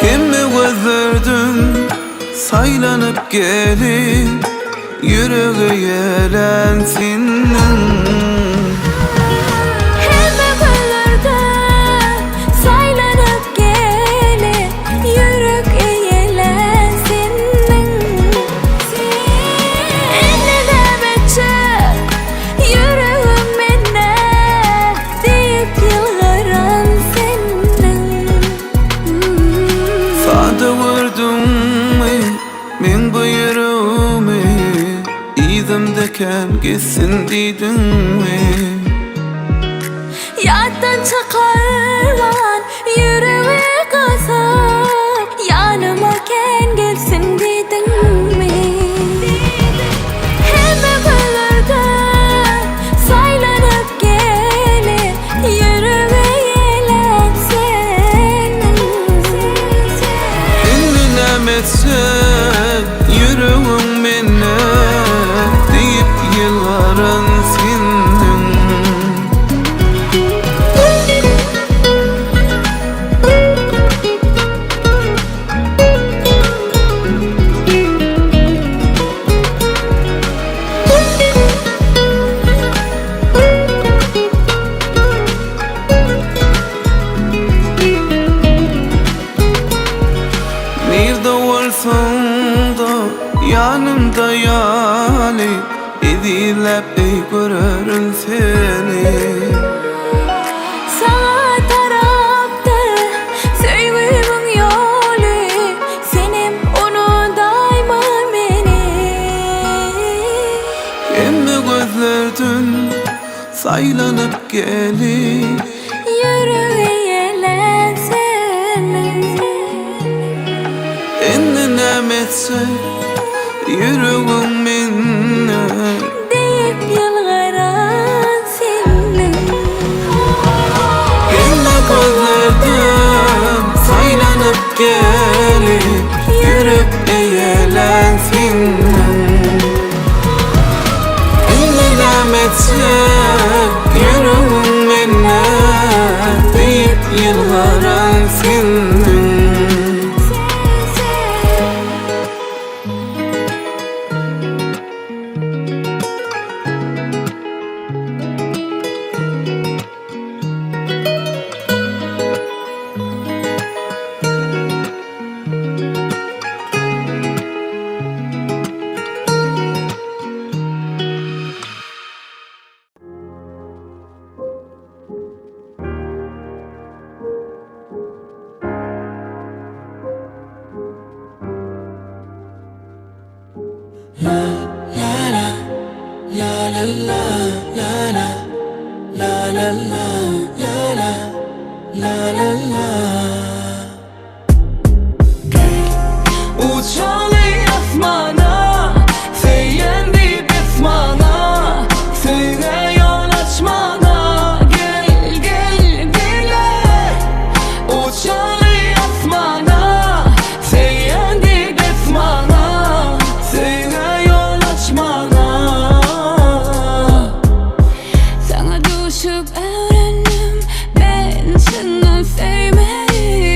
Hemme gözlerden saýlanyp gelip, Ýürege ýelen seniň. Hemme gözlerden saýlanyp gelip, Ýürek eýelän seniň. Indi näme etjek, ýüregim mende, Diýip ýylgyran seniň. Sada gördüňmi meň bu ýüregimi, Yzymda kän gezsin diýdiňmi? Ýatdan çykarman ýüregi gysyp, Ýanyma kän gelsin diýdiňmi? Hemme günlerde saýlanyp gelip, Ýürege ýelen seniň. Indi näme etsek ýüregiň mende, Diýip ýylgyran seniň. Nirde bolsaň-da ýanymda ýaly, Ezizläp eý görerin seni. Saňa tarapdyr söýgimiň ýoly, Senem unudaýma meni. Hemme gözlerden saýlanyp gelip. Ýürege ýelen seniň. Indi näme etsek ýüregiň mende. Diýip ýylgyran seniň. Hemme gözlerden saýlanyp gelip, Ýürek eýelän seniň. Indi näme etsek ýüregiň mende, Diýip ýylgyran seniň. Uçaly asmana, söýen diýip esmana, Söýgä ýol açmana, gel, gel bile. Uçaly asmana, söýen diýip esmana, Söýgä ýol açmana. Saňa duşup öwrendim men çyndan söýmegi.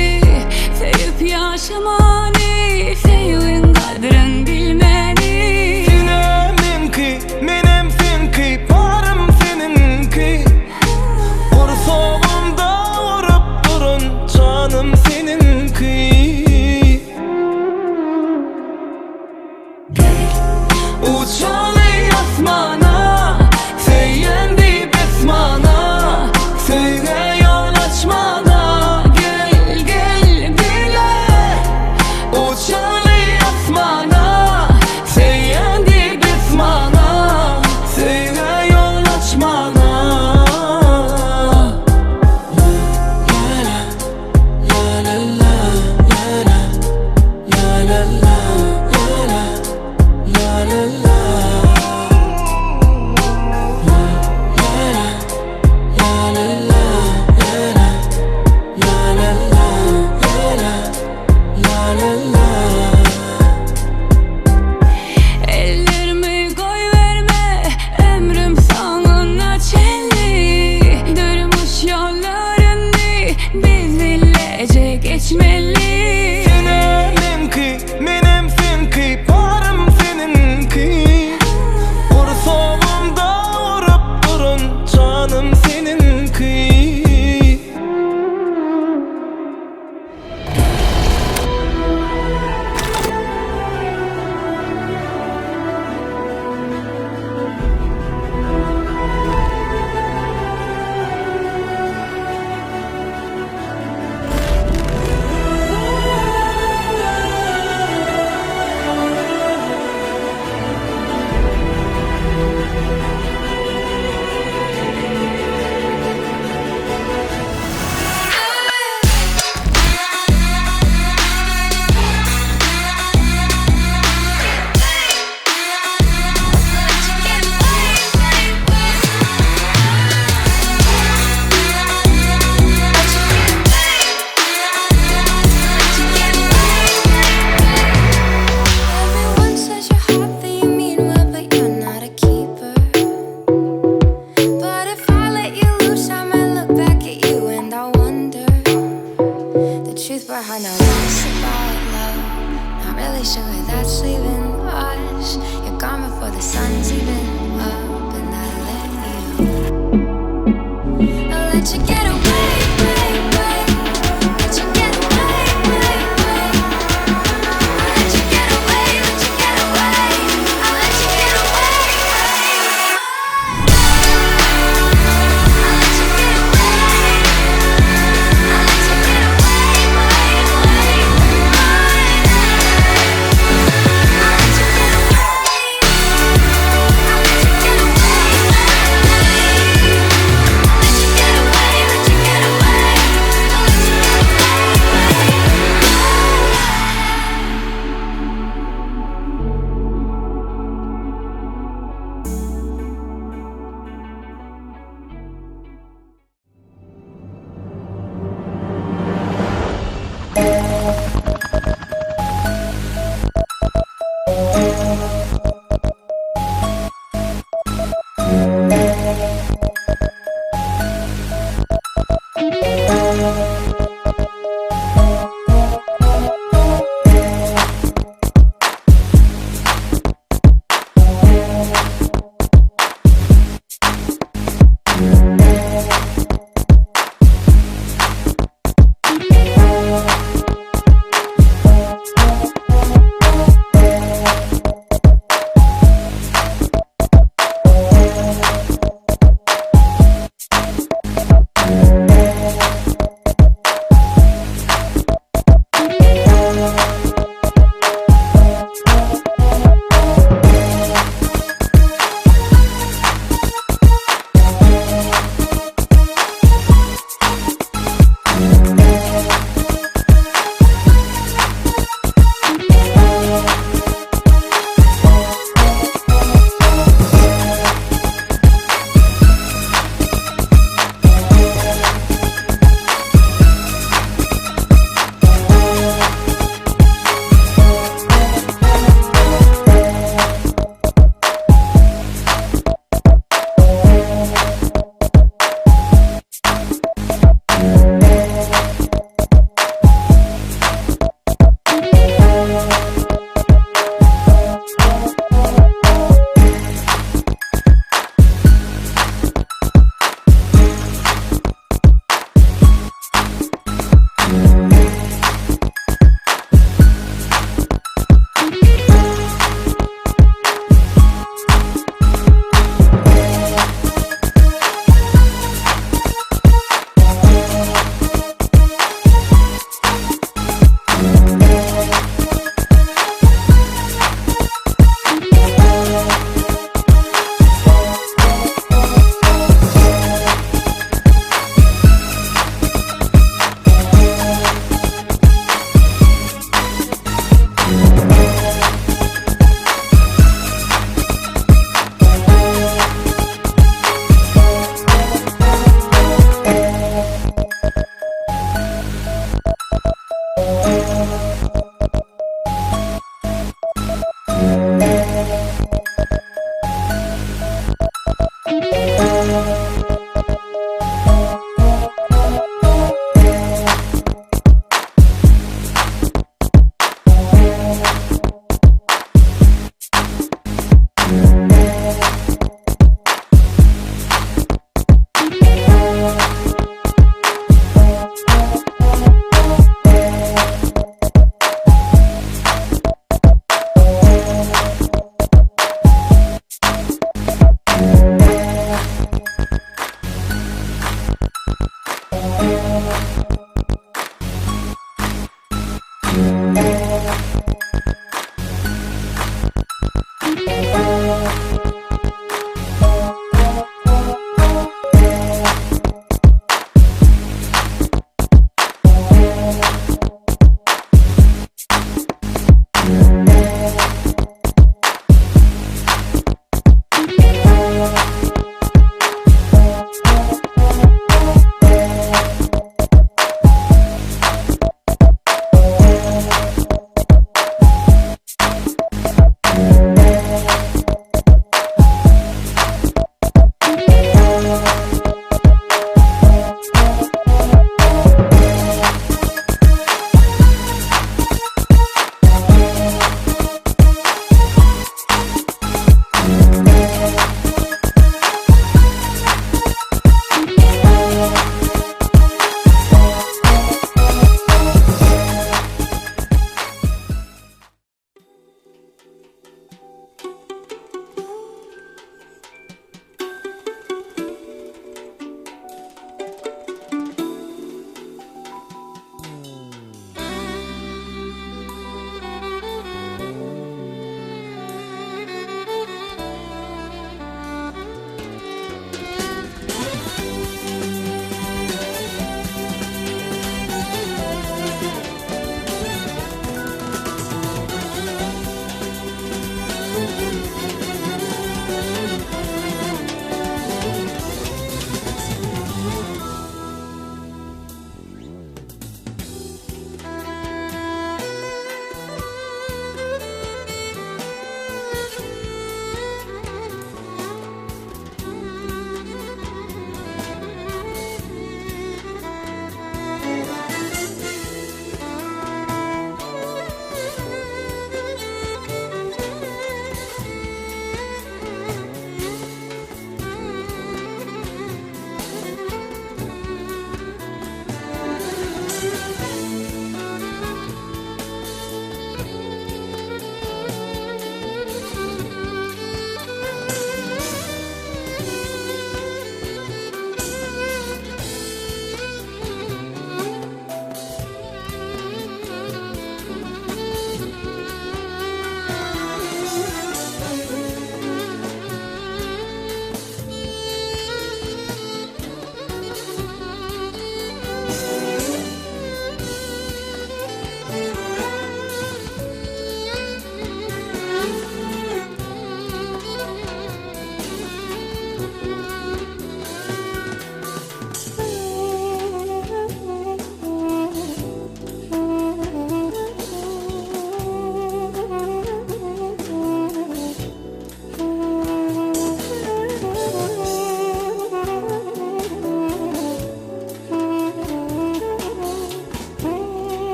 Let you get away, way, way. Let you get away, way, way. I let you get away, let you get away. I let you get away, way. I let you get away. I let you get away, way, way, way. I let you get away. I let you get away. Let you get away, let you get away. I let you get away, way.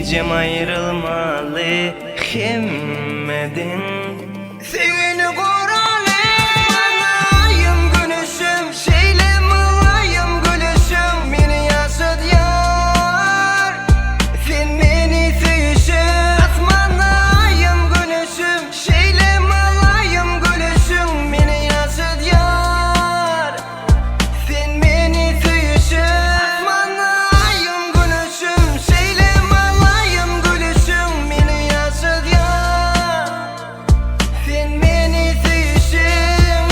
Hijem aýrylmaly hemmeden. Söýgini guraly Maňaýym güneşim Şeýle mylaýym gülüşiň Meni ýaşadýar Sen meni söýüşiň Asmanaýym güneşim Şeýle mylaýym gülüşiň Meni ýaşadýar Sen meni söýüşiň Asmanaýym güneşim Şeýle mylaýym gülüşiň Meni ýaşadýar Sen meni söýüşiň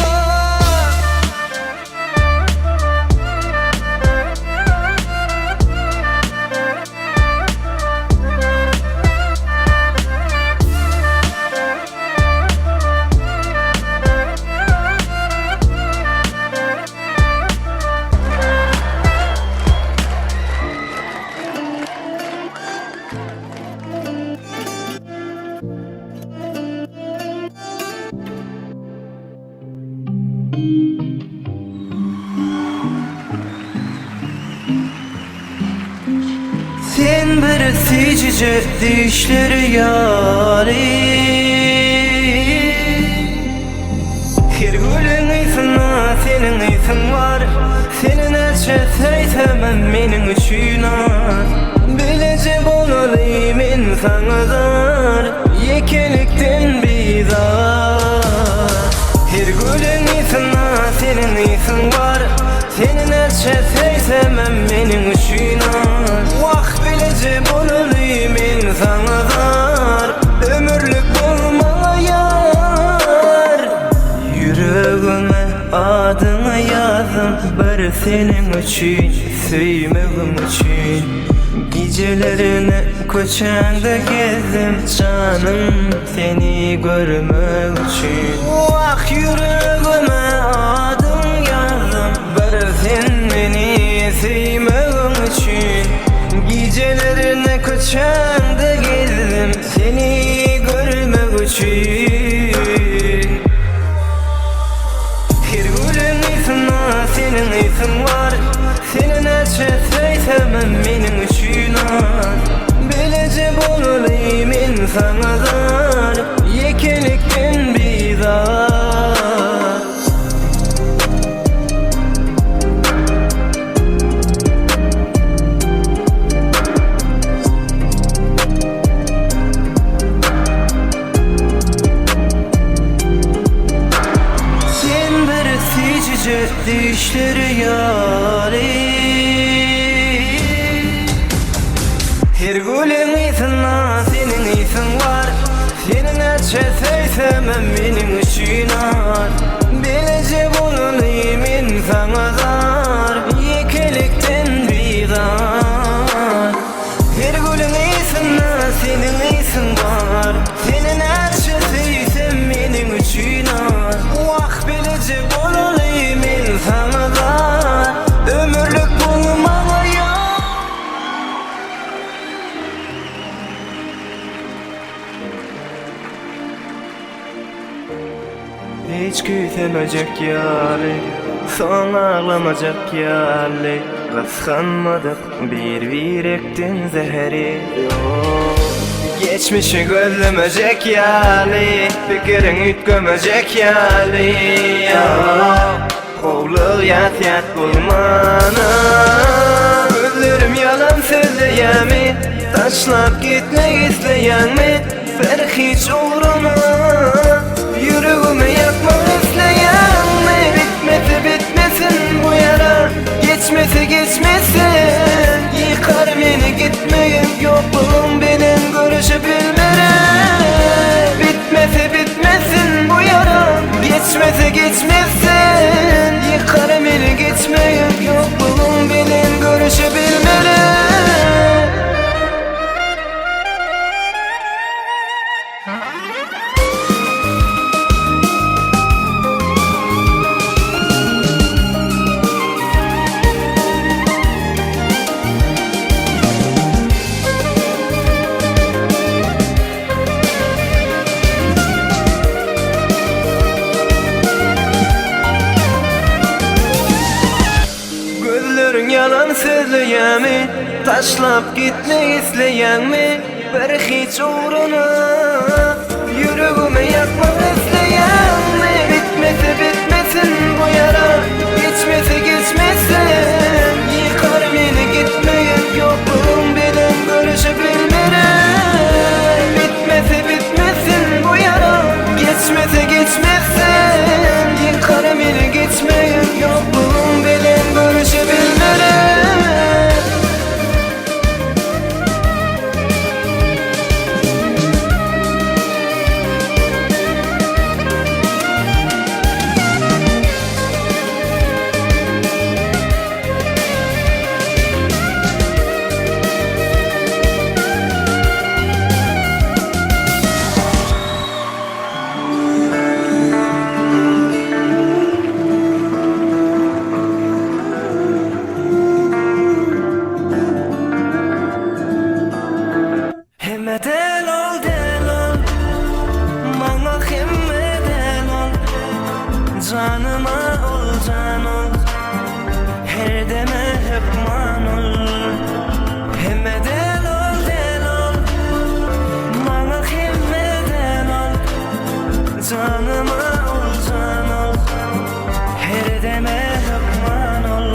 Sen bir süýjüje düýşleri ýaly Her gülüň ysynda seniň ysyň bar Seni näçe söýsemem meniň üçin az Bileje bolaly men saňa zar Ýekelikden bizar Her gülüň ysynda seniň ysyň bar Seni näçe söýsemem meniň üçin az Wah bileje bolaly men saňa zar Ömürlik bol maňa ýar Ýüregime adyňy ýazdym bir seniň üçin Söýmegim üçin Gijelerine köçäňde gezdim janym seni görmek üçin Wah ýüregime adyň ýazdym bir sen meni söýmegiň üçin Gijelerine köçäňde gezdim seni görmek üçin Her gülüň ysynda seniň ysyň bar Seni näçe söýsemem meniň üçin az Bileje bolaly men saňa zar Ýekelikden bizar. Sen bir süýjüje düýşleri ýaly Her gülüň ysynda seniň ysyň bar Seni näçe söýsemem meniň üçin az Bileje bolaly men saňa zar Ýekelikden bizar Her gülüň ysynda seniň ysyň bar Seni näçe söýsem meniň üçin az Wah bileje bolaly men saňa zar Ömürlik bol maňa ýar. Hiç küýsemejek ýaly, soň aglamajak ýaly Gysganmadyk bir-birekden zäheri ýok. Geçmişi gözlemejek ýaly, pikiriň üýtgemejek ýaly ýok. Howlugýas ýat bolmana. Gözlerim ýalan sözleýämi, taşlap gitmek isleýäňmi? Bir hiç ugruna Ýüregimi ýakmak isleýäňmi? Bitmese bitmesin bu ýara, geçmese geçmesin. Ýykar meni gitmegim, ýoklugyň bilen göreşip bilmerin. Bitmese bitmesin bu ýara, geçmese geçmesin. Ýykar meni gitmegim, ýoklugyň bilen göreşip bilmerin. Ýalan sözleýämi Taşlap gitmek isleýäňmi Bir hiç ugruna Ýüregimi ýakmak isleýäňmi Bitmese bitmesin bu ýara Geçmese geçmesin Ýykar meni gitmegin Ýoklugyň bilen göreşip bilmerin Bitmese bitmesin bu ýara Geçmese geçmesin Ýykar meni gitmegin Ýoklugyň bilen göreşip bilmerin. Hemme del ol del ol Maňa hemme del ol Janyma ol jan ol Her deme hökman ol Hemme del ol del ol Maňa hemme del ol Janyma ol jan ol Her deme hökman ol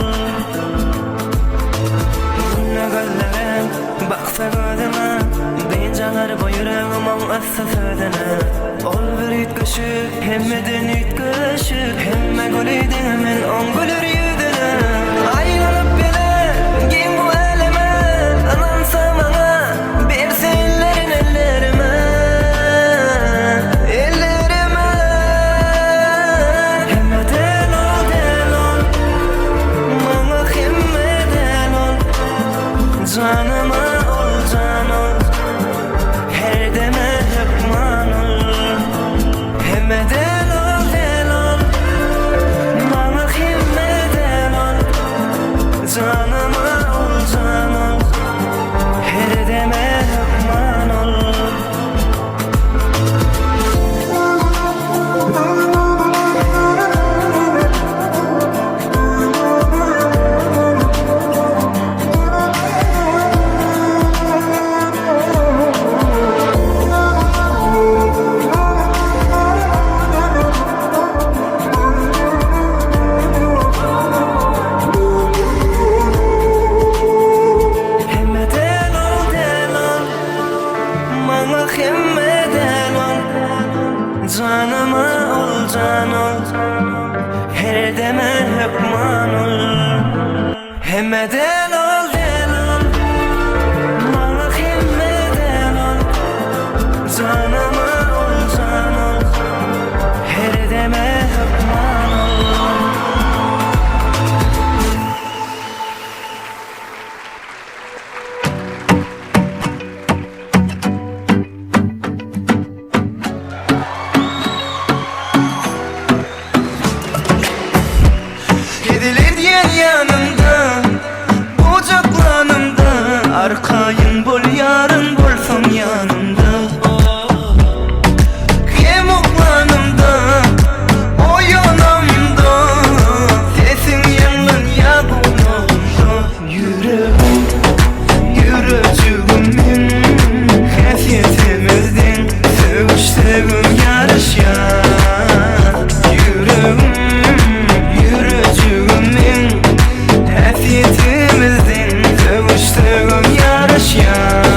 Günde gözlerim baksa gözüme Dynç alar bu ýüregim oň yssy sözüne Ol bir üýtgeşik, hemmeden üýtgeşik Hemme güli diňe men oň güler ýüzüne Aýlanyp bile giň bu äleme Ynansa maňa, berse ellerin ellerime Ellerime Hemme del ol, del ol Maňa hemme del ol Janyma ol, jan ol Her deme hökman ol Hemme del ol, del ol Maňa hemme del ol Janyma ol, jan ol Her deme hökman ol. Hemme del ol, del ol Maňa hemme del ol Janyma ol, jan ol Her deme hökman ol Hemme del ol, del ol Maňa hemme del ol Janyma ol, jan ol Her deme hökman ol. Hezil edýän ýanymda, gujaklanymda, Arkaýyn bol ýarym bolsaň ýanymda. Hem uklanymda, oýanamda, Sesiň ýaňlanýar gulagymda. Ýüregim, ýürejigim meň, Häsiýetimizden sögüşsegem ýaraşýar. Ýüregim, ýürejigim meň, Häsiýetimizden sögüşsegem ýaraşýar.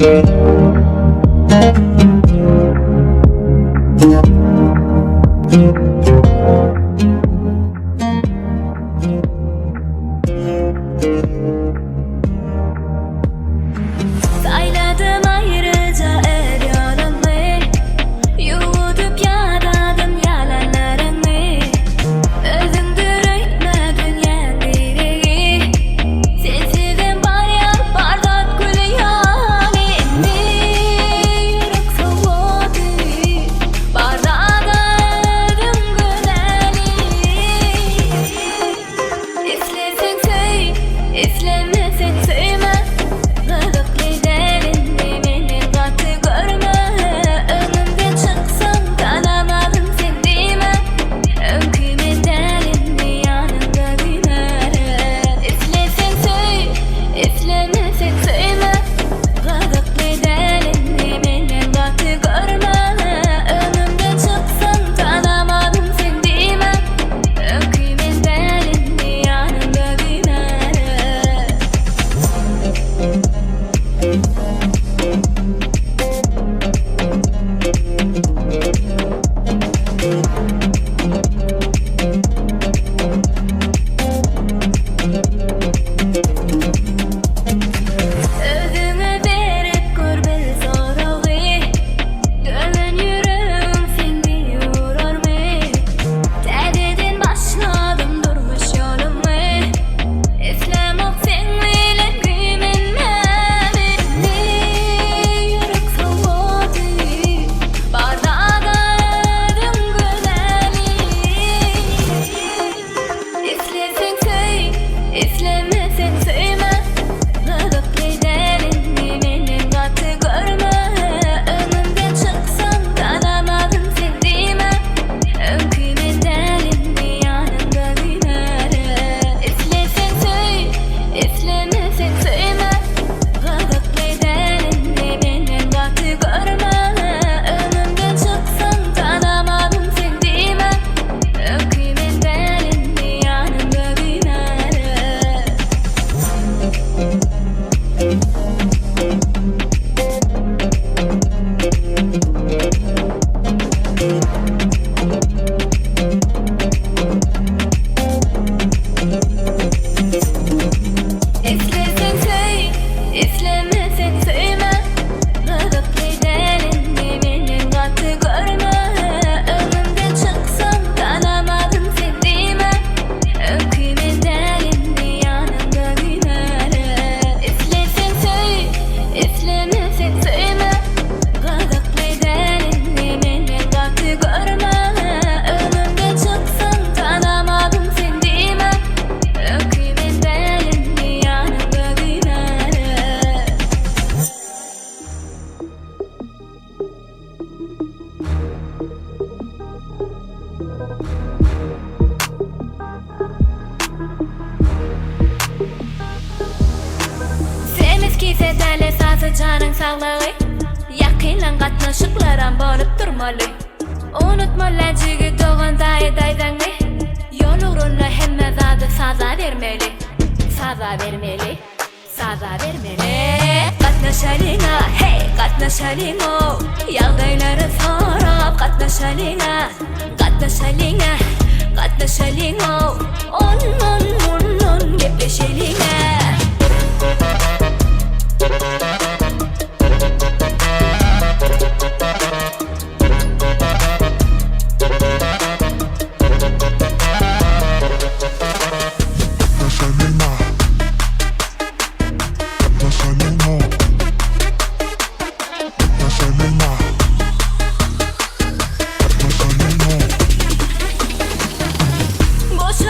Saýladym aýryja är ýolumy, Ýuwudyp ýadadym ýalanlaryňy. Özüňdir öýtme dünýäň diregi, Sensizem barýar bar zat gül ýaly. Indi ýürek sowady, Bar zada özüň günäli. Isleseň söý, islemeseň söýme Gyzykly däl indi meni gaty görme Öňümden çyksaň tanamadym sen diýme Öňki men däl indi ýanyňda güýmäne Isleseň söý, islemeseň söýme Gyzykly däl indi meni gaty görme Öňümden çyksaň tanamadym sen diýme Öňki men däl indi ýanymda güýmäne. Özüňe berip gör bir soragy, Döwen ýüregiň seni urarmy? Täzeden başladym durmuş ýolumy, Islämok seň bilen güýmenmäni. Indi ýürek sowady, Bar zada özüň günäli. Isleseň söý, islemeseň söýme, Gyzykly däl indi menden gaty görme. Öňümden çyksaň tanamadym sen diýme, Öňki men däl indi ýanyňda güýmäne. Isleseň söý, islemeseň söýme, Gyzykly däl indi menden gaty görme. Öňümden çyksaň tanamadym sen diýme, Öňki men däl indi ýanymda güýmäne. Isleseň söý, islemeseň söýme, Gyzykly däl indi menden gaty görme. Öňümden çyksaň tanamadym sen diýme, Öňki men däl indi ýanymda güýmäne. Isleseň söý, islemeseň söýme, Gyzykly däl indi menden gaty görme. Öňümden çyksaň tanamadym sen diýme, Öňki men däl indi ýanymda güýmäne. Semiz kise däl esasy janyň saglygy Ýakynlaň gatnaşyklaram bolup durmaly Unutma läjigi dogan daýy daýzaňy Ýol ugrunda hemme zady saza bermeli Saza bermeli Saza bermeli Gatnaşalyň-a heý gatnaşalyň-ow Ýagdaýlary sorap gatnaşalyň-a Gatnaşalyň-a gatnaşalyň-ow Ondan mundan gepleşeliň-ä. Boş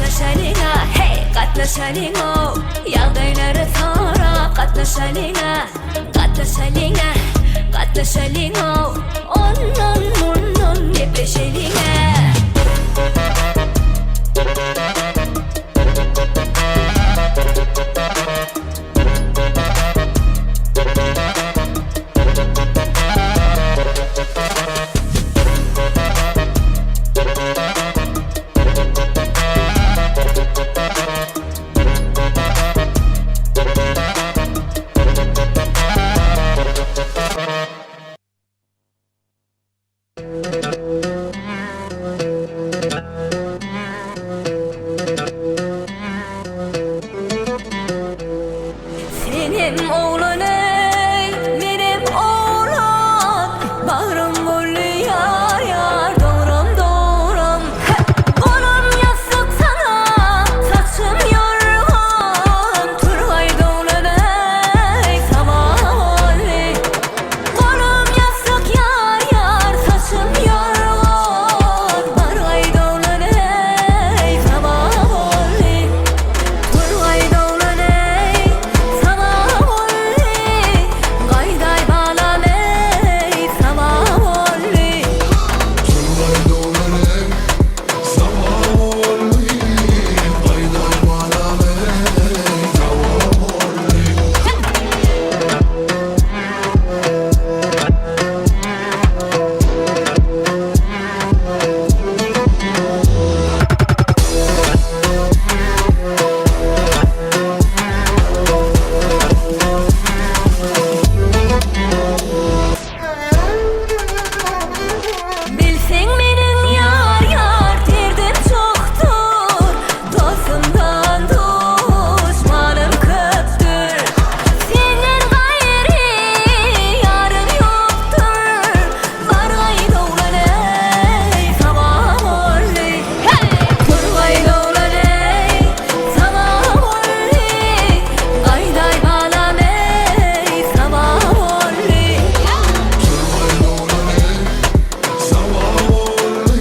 Gatnaşalyň-a, heý, gatnaşalyň-ow, Ýagdaýlary sorap gatnaşalyň-a, Gatnaşalyň-a, gatnaşalyň-ow, Ondan-mundan gepleşeliň-ä. Senem oglan eý, menem oglan, Bagrym boldy ýar-ýar, dogram-dogram. Golum ýassyk saňa, saçym ýorgan, Turgaý doglan eý, sabah boldy. Golum ýassyk ýar-ýar, saçym ýorgan, Bargaý doglan eý, sabah boldy. Turgaý doglan eý, sabah boldy, Gaýdaý balam eý, sabah boldy. Turgaý doglan eý, sabah boldy, Gaýdaý balam eý, sabah boldy. Bilseň meniň ýar ýar derdim çohdur, Dostumdan duşmanym köpdür. Senden gaýry ýarym ýokdur, Bargaý doglan eý, sabah boldy. Turgaý doglan eý, sabah boldy. Gaýdaý balam eý, sabah boldy. Turgaý doglan eý, sabah boldy,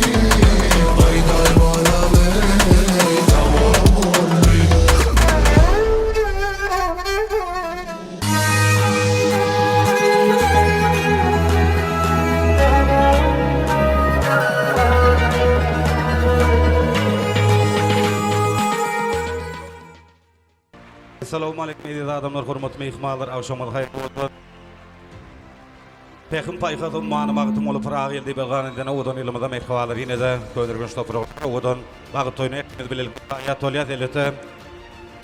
Gaýdaý balam eý, sabah boldy. Essalawmaleýkum eziz adamlar hormatly myhmanlar agşamyňyz haýyrly bolsun. Pähim paýhas ummany Magtymguly Pyragy ýyl diýip yglan edilen owadan ýylymyzda mähribanlar ýene-de Köneürgenç topragynda owadan bagt toýuna hepimiz bilelikde şaýat bolýas. Elbetde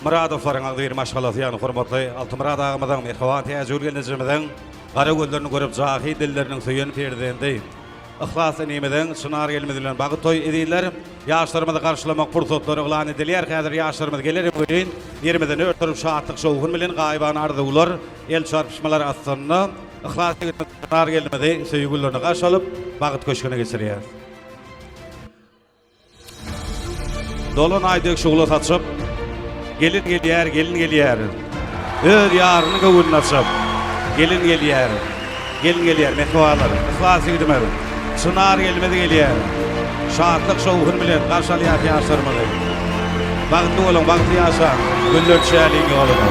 Myradowlaryň agzybir maşgalasy ýagny hormatly Altymyrat agamyzyň, mähriban Täjigül gelnejemiziň gara gözlerini görüp jahyl dilleriniň söýen perzendi Yhlas inimiziň, Çynar gelnimiz bilen bagt toýy ezizler. Ýaşlarymyzy garşylamak pursatlary yglan edilýär. Häzir ýaşlarymyz geler welin, ýerimizden ör turup şatlyk-şowhun bilen gaýybana arzuwlar, el çarpyşmalar astynda Yhlas ýigidimiz Çynar gelnimizi söýgi güllerine garşy alyp, bagt köşgüne geçirýär. Dolan aý dek şugla saçyp, Gelin gelýär, gelin gelýär. Öz ýarynyň göwnüni açyp, Gelin gelýär, gelin gelýär. Mähribanlar, yhlas ýigidimiz, Çynar gelmez gelýär. Şatlyk-şowhun bilen garşy alýas ýaşlarymyzy. Bagtly boluň, bagtly ýaşaň, Güller düşäliň ýoluna.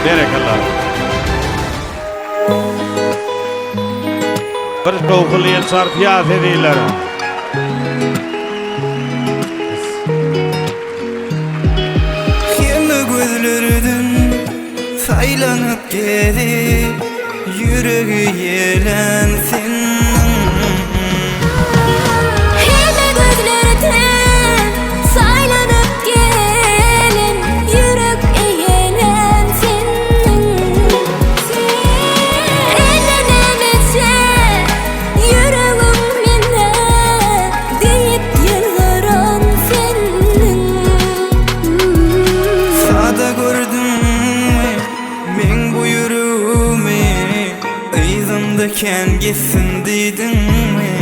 Berekella. Bir şowhunly el çarpýas ezizler. Hemme gözlerden saýlanyp gezip Ýüregi ýelen seniň. Hemme gözlerden saýlanyp gelen Ýürek eýelen seniň. Elde nämeçe Ýüregim mende diýip ýylgyran sendiň. Sada gördüňmi meň bu ýüregimi Yzymda kän gezsin diýdiňmi.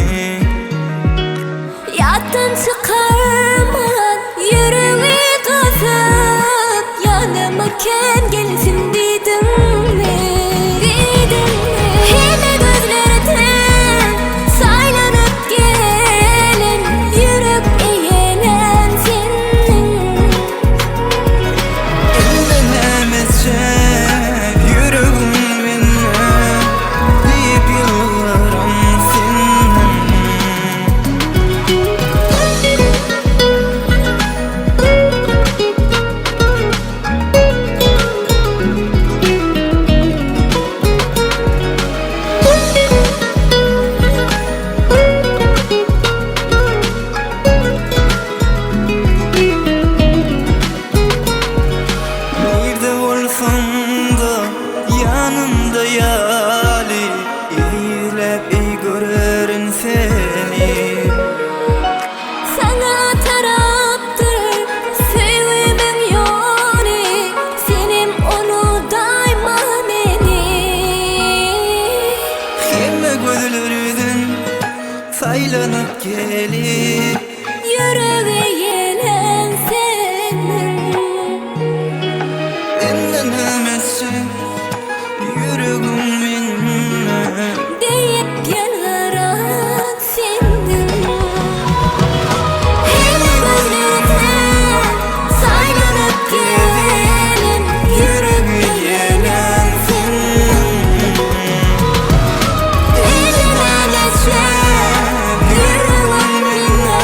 Ýatdan çykarman ýüregi gysyp Ýanyma kän gelsin diýdiňmi Diýdiňmi Hemme gözlerden saýlanyp gelen Ýürek eýelän sendiň. Indi näme etjek ýüregim mende Diýip ýylgyran sendiň. Nirde bolsaň-da ýanymda ýaly Ezizläp eý görerin seni. Saňa tarapdyr söýgimiň ýoly Senem unudaýma meni. Hemme gözlerden saýlanyp gelip. Ýürege ýelen sendiň. Indi näme etjek ýüregim mende. Diýip ýylgyran sendiň. Hemme gözlerden saýlanyp gelen Ýürege ýelen sendiň. Indi näme etjek ýüregim mende.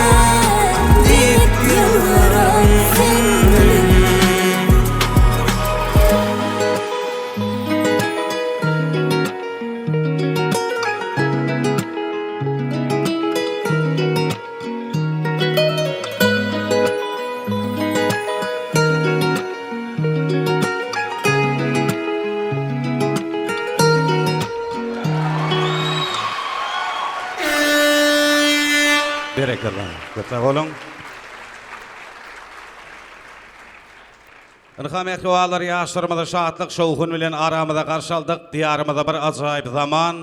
Diýip ýylgyran sendiň. Berekella. Köp sag boluň. Ynha mähribanlar ýaşlarymyzy şatlyk şowhun bilen aramyza garşy aldyk. Diýarymyzda bir ajaýyp zaman.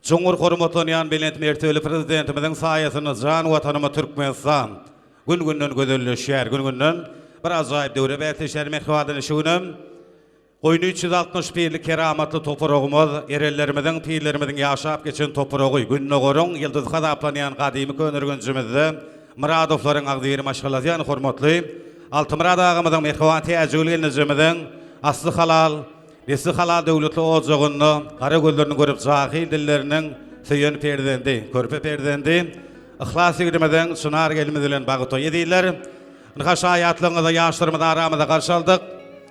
Çuňňur hormatlanýan belent mertebeli Prezidentimiziň saýasynda jan Watanymyz Türkmenistan gün-günden gözelleşýär, gün-günden bir ajaýyp döwre bäsleşýär. Mähribanlar şu günem Goýny 361-lik keramatly topragymyz, erenlerimiziň, pirlerimiziň ýaşap geçen topragy, Gündogaryň ýyldyzy hasaplanýan gadymy Köneürgenjimizde Myradowlaryň agzybir maşgalasy ýaly hormatly Altymyrat agamyzyň, mähriban Täjigül gelnejemiziň asly halal, nesli halal döwletli ojagynda gara gözlerini görüp jahyl dilleriniň söýen perzendi, körpe perzendi Yhlas ýigidimiziň Çynar gelnimiz bilen bagy toý ezizler. Ynha şaýatlygyňyza ýaşlarymyzy aramyza garşy aldyk.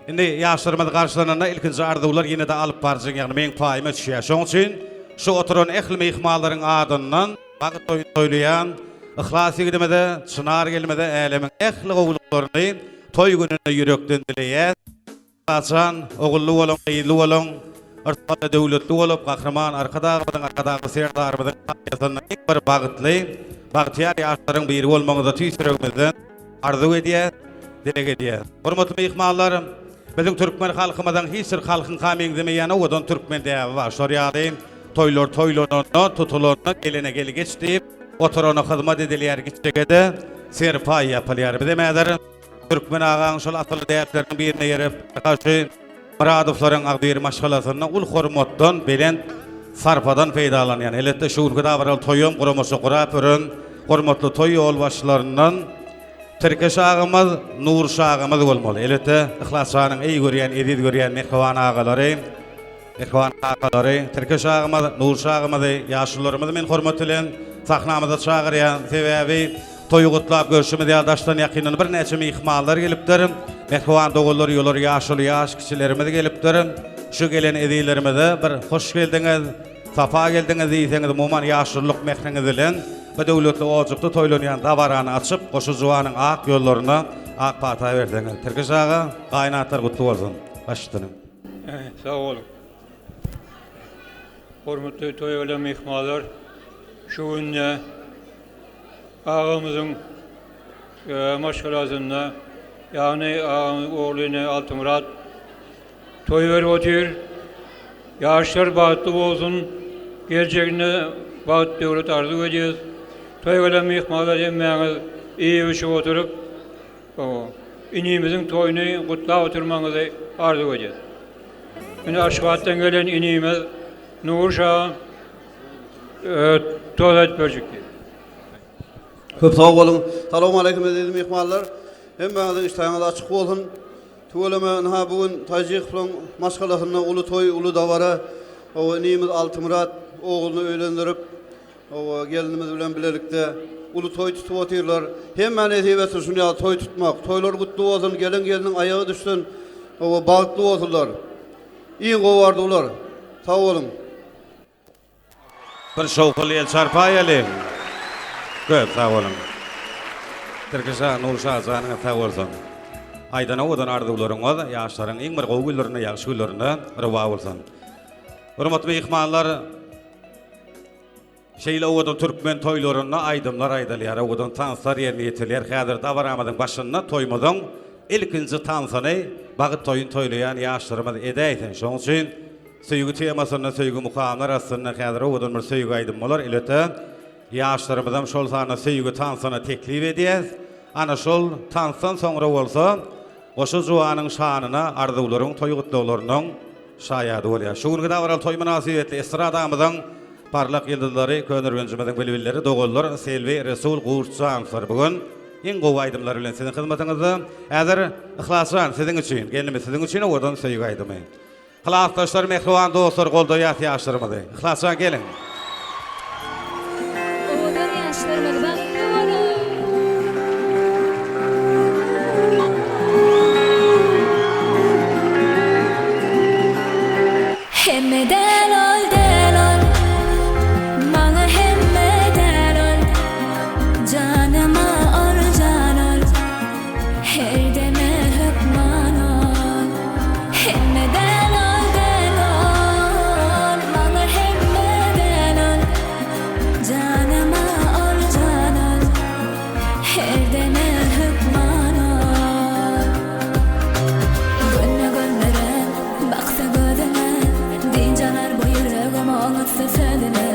Indi ýaşlarymyz garşylananda ilkinji arzuwlar ýene-de alyp baryjyň ýagny meň paýyma düşýär. Şoň üçin şu oturan ähli myhmanlaryň adyndan bagt toýuny toýlaýan Yhlas ýigidimize, Çynar gelnimize älemiň ähli gowulyklaryny toý gününde ýürekden dileýäs. Haçan ogully boluň, gyzly boluň, yrsgally döwletli bolup, Gahryman Arkadagymyzyň, Arkadagly Serdarymyzyň saýasynda iň bir bagtly, bagtyýar ýaşlaryň biri bolmagyňyzy tüýs ýüregimizden arzuw edýäs, dileg edýäs. Hormatly myhmanlar, biziň türkmen halkymyzyň hiç bir halkyňka meňzemeýän owadan türkmen däbi bar. Şol ýaly toýlar toýlananda, tutulanda gelene gel geç diýip, oturana hyzmat edilýär, giçjege-de serpaý ýapylýar. Bizem häzir Türkmen agaň şol asylly däpleriniň birine eýerip, garşy Myradowlaryň agzybir maşgalasynda uly hormatdan, belent sarpadan peýdalanýan. Elbetde, şu günki dabaraly toýam guramaçy gurap ýören hormatly toý ýolbaşçylaryndan Tirkeş agamyz, Nurş agamyz bolmaly. Elbetde, Yhlas janyň eý görýän, eziz görýän mähriban agalary, mähriban kakalary, Tirkeş agamyz, Nurş agamyzy, ýaşulularymyzy men hormat bilen. Sahnamyza çagyrýan. Sebäbi toýy gutlap görşümiz ýaly daşdan ýakyndan birnäçe myhmanlar gelipdir. Mähriban doganlar, uýalar, ýaşuly, ýaş kiçilerimiz gelipdir. Şu gelen ezizlerimize bir hoş geldiňiz, sapa geldiňiz diýseňiz, umuman ýaşululyk mähriňiz bilen bu döwletli ojakda toýlanýan dabarany açyp, goşa juwanyň ak ýollaryna ak pata berseňiz. Tirkiş aga, gaýynatlar gutly bolsun. Baş üstüne. Sag boluň. Hormatly toýa gelen myhmanlar, şu günde agamyzyň maşgalasynda, ýagny agamyzyň ogly Altymyrat toý berip otyr. Ýaşlar bagtly bolsun, geljeginde bagt döwlet arzuw edýäs. Toýa gelen myhmanlar hemmäňiz iýip-içip oturyp, Inimiziň toýuny gutlap oturmagyňyzy arzuw edýäs. Ine Aşgabatdan gelen inimiz Nury şa tost aýdyp berjek diýdi. Köp sag boluň. Salowmaleýkim eziz myhmanlar. Hemmäňiziň işdäňiz açyk bolsun. Tüweleme ynha bu gün Taýjykowyň maşgalasynda uly toý, uly dabara. Hawa inimiz Altymyrat ogluny öýlendirip, Hawa, gelinimiz bilen bilelikde uly toý tutup otyrlar. Hemmä nesip etsin şuny ýaly toý tutmak. Toýlar gutly bolsun, gelen gelniň aýagy düşsün. Hawa, bagtly bolsunlar. Iň gowy arzuwlar. Sag boluň. Bir şowhunly el çarpaýalyň. Köp sag boluň. Tirkiş aga, Nurşa janyňyz sag bolsun. Aýdan owadan arzuwlaryňyz ýaşlaryň iň bir gowy günlerinde, ýagşy günlerinde rowa bolsun. Hormatly myhmanlar, Şeýle owadan türkmen toýlarynda aýdymlar aýdylýar, owadan tanslar ýerine ýetirilýär. Häzir dabaramyzyň başynda toýumyzyň ilkinji tansyny bagt toýuny toýlaýan ýaşlarymyz edäýsin. Şonuň üçin söýgi temasynda, söýgi mukamlar astynda häzir owadan bir söýgi aýdym bolar. Elbetde, ýaşlarymyzam şol sanda söýgi tansyna teklip edýäs. Ana şol tansdan soňra bolsa goşa juwanyň şanyna arzuwlaryň, toý gutlaglarynyň şaýady bolýar. Şu günki dabaraly toý mynasybetli estradamyzyň parlak ýyldyzlary, Köneürgenjimiziň bilbilleri, doganlar Selbi, Resul Gurtjanowlar bu gün iň gowy aýdymlar bilen siziň hyzmatyňyzda. Häzir Yhlasjan siziň üçin, gelnimiz siziň üçin owadan söýgi aýdymy. Klasdaşlar, mähriban dostlar goldaýas ýaşlarymyzy. Yhlasjan geliň. Owadan ýaşlarymyz bagtly boluň. Hemme däl ol däl ol Maňa hemme däl ol Janyma ol jan ol Her deme hökman ol Hemme däl ol däl ol Maňa hemme däl ol Janyma ol jan ol Her deme hökman ol Gönle gözlere baksa gözüne Dynç alar bu ýüregim oňatsa sözüne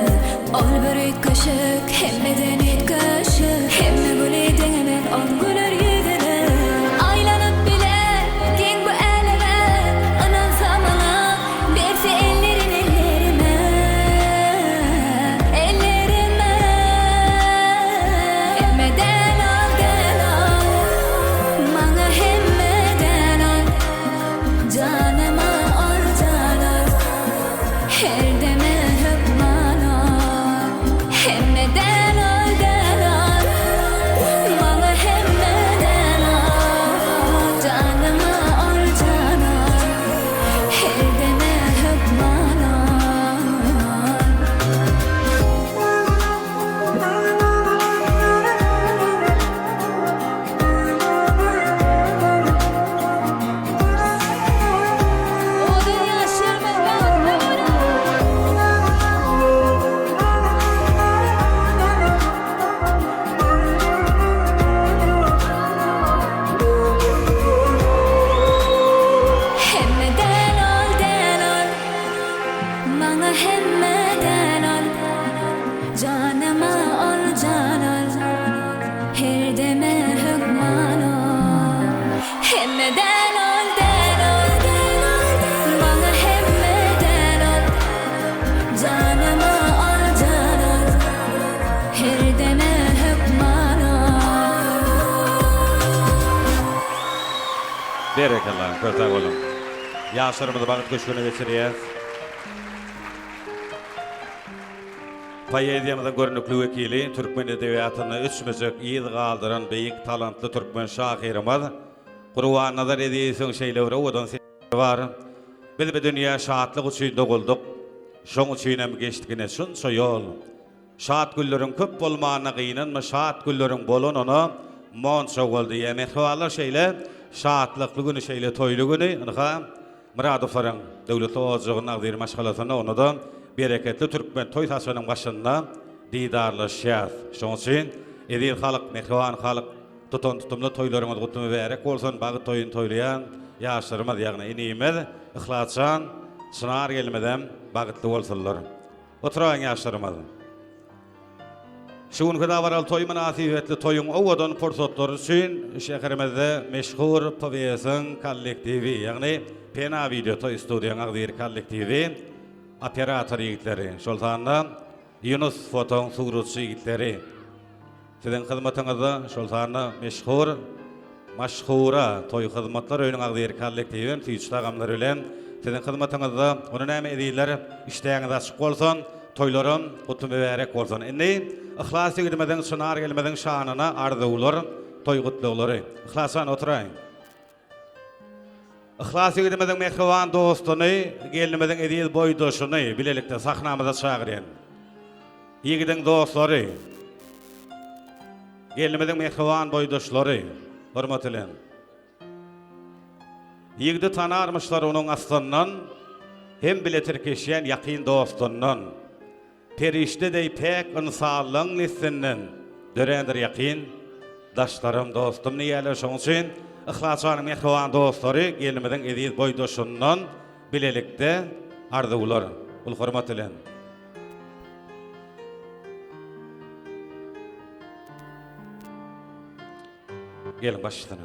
Ol bir üýtgeşik hemmeden üýtgeşik Hemme güli deňemen ol güler ýüzüne Aýlanyp bile giň bu äleme Ynansa maňa berse ellerin ellerime Ellerime Hemme däl ol däl ol Maňa hemme däl ol Janyma ol jan ol Her deme hökman ol Hemme däl ol däl ol Maňa hemme däl ol Janyma ol jan ol Her deme hökman ol. Owadan ýaşlarymyz bagtly bolar. Hemme däl ol däl ol Maňa hemme däl ol Janyma ol jan ol Her deme hökman ol Hemme däl ol däl ol Maňa hemme däl ol Janyma ol jan ol Her deme hökman ol. Berekella, köp sag boluň. Ýaşlarymyzy bagt köşgüne geçirýäs. Poeziýamyzyň görnükli wekili, türkmen edebiýatynda öçmejek yz galdyran beýik talantly türkmen şahyrymyz Gurbannazar Ezizowyň şeýle bir owadan setirleri bar, Biz bu dünýä şatlyk üçin doguldyk, Şoň üçinem geçdikine şunça ýol. Şat günleriň köp bolmanyna gynanma, Şat günleriň bolanyna monça bol diýýär. Mähribanlar şeýle şatlykly güni, şeýle toýly güni, ynha, Myradowlaryň döwletli ojagynyň agzybir maşgalasynda, onda-da bereketli türkmen toý saçagynyň başynda didarlaşýas. Şonuň üçin, eziz halk, mähriban halk, tutan tutumly toýlaryňyz gutly mübärek bolsun! Bagt toýuny toýlaýan ýaşlarymyz, ýagny inimiz Yhlasjan, Çynar gelnimizem bagtly bolsunlar! Oturaýyň ýaşlarymyz! Şu günki dabaraly toý mynasybetli toýuň owadan pursatlary üçin şäherimizde meşhur PWS-iň kollektiwi, ýagny Pena wideo toý studiýaň agzybir kollektiwi, operator ýigitleri, şol sanda Ýunus fotoň suratçy ýigitleri, Siziň hyzmatyňyzda, şol sanda meşhur Maşhura toý hyzmatlar öýüniň agzybir kollektiwi hem süýji tagamlary bilen siziň hyzmatyňyzda. Onda näme ezizler, işdäňiz açyk bolsun, toýlaram gutly mübärek bolsun. Indi Yhlas ýigidimiziň, Çynar gelnimiziň şanyna arzuwlar, toý gutlaglary. Yhlasjan oturaýyň. Yhlas ýigidimiziň mähriban dostuny, gelnimiziň eziz boýdaşyny bilelikde sahnamyza çagyrýan. Ýigidiň dostlary, gelnimiziň mähriban boýdaşlary, hormat bilen. Ýigidi tanarmyşlar onuň aslyndan, hem bile tirkeşýän ýakyn dostundan. Perişde deý päk ynsanlaň neslinden dörändir ýakyn daşlarym dostum diýýärler şoň üçin Yhlasjanyň mähriban dostlary gelnimiziň eziz boýdaşyndan bilelikde arzuwlar uly hormat bilen. Geliň baş üstüne.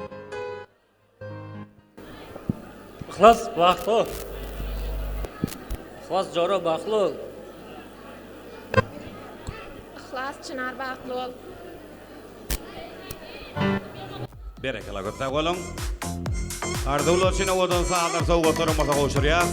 Yhlas bagtly ol. Yhlas jora bagtly ol. Yhlas çynar bagtly ol. Berekella köp sag boluň. Arzuwlar üçin owadan sazlar sowgatlaryň bolsa gowşurýas.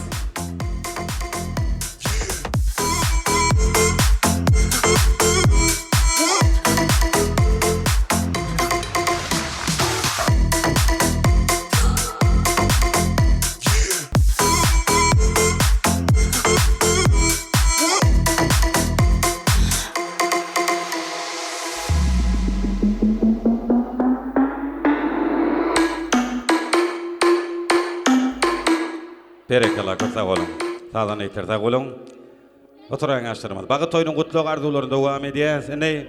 Berekella köp sag boluň. Sazanda ýeter sag boluň. Oturaýyň ýaşlarymyz. Bagyt toýunyň gutlag arzuwlaryny dowam edýäs. Indi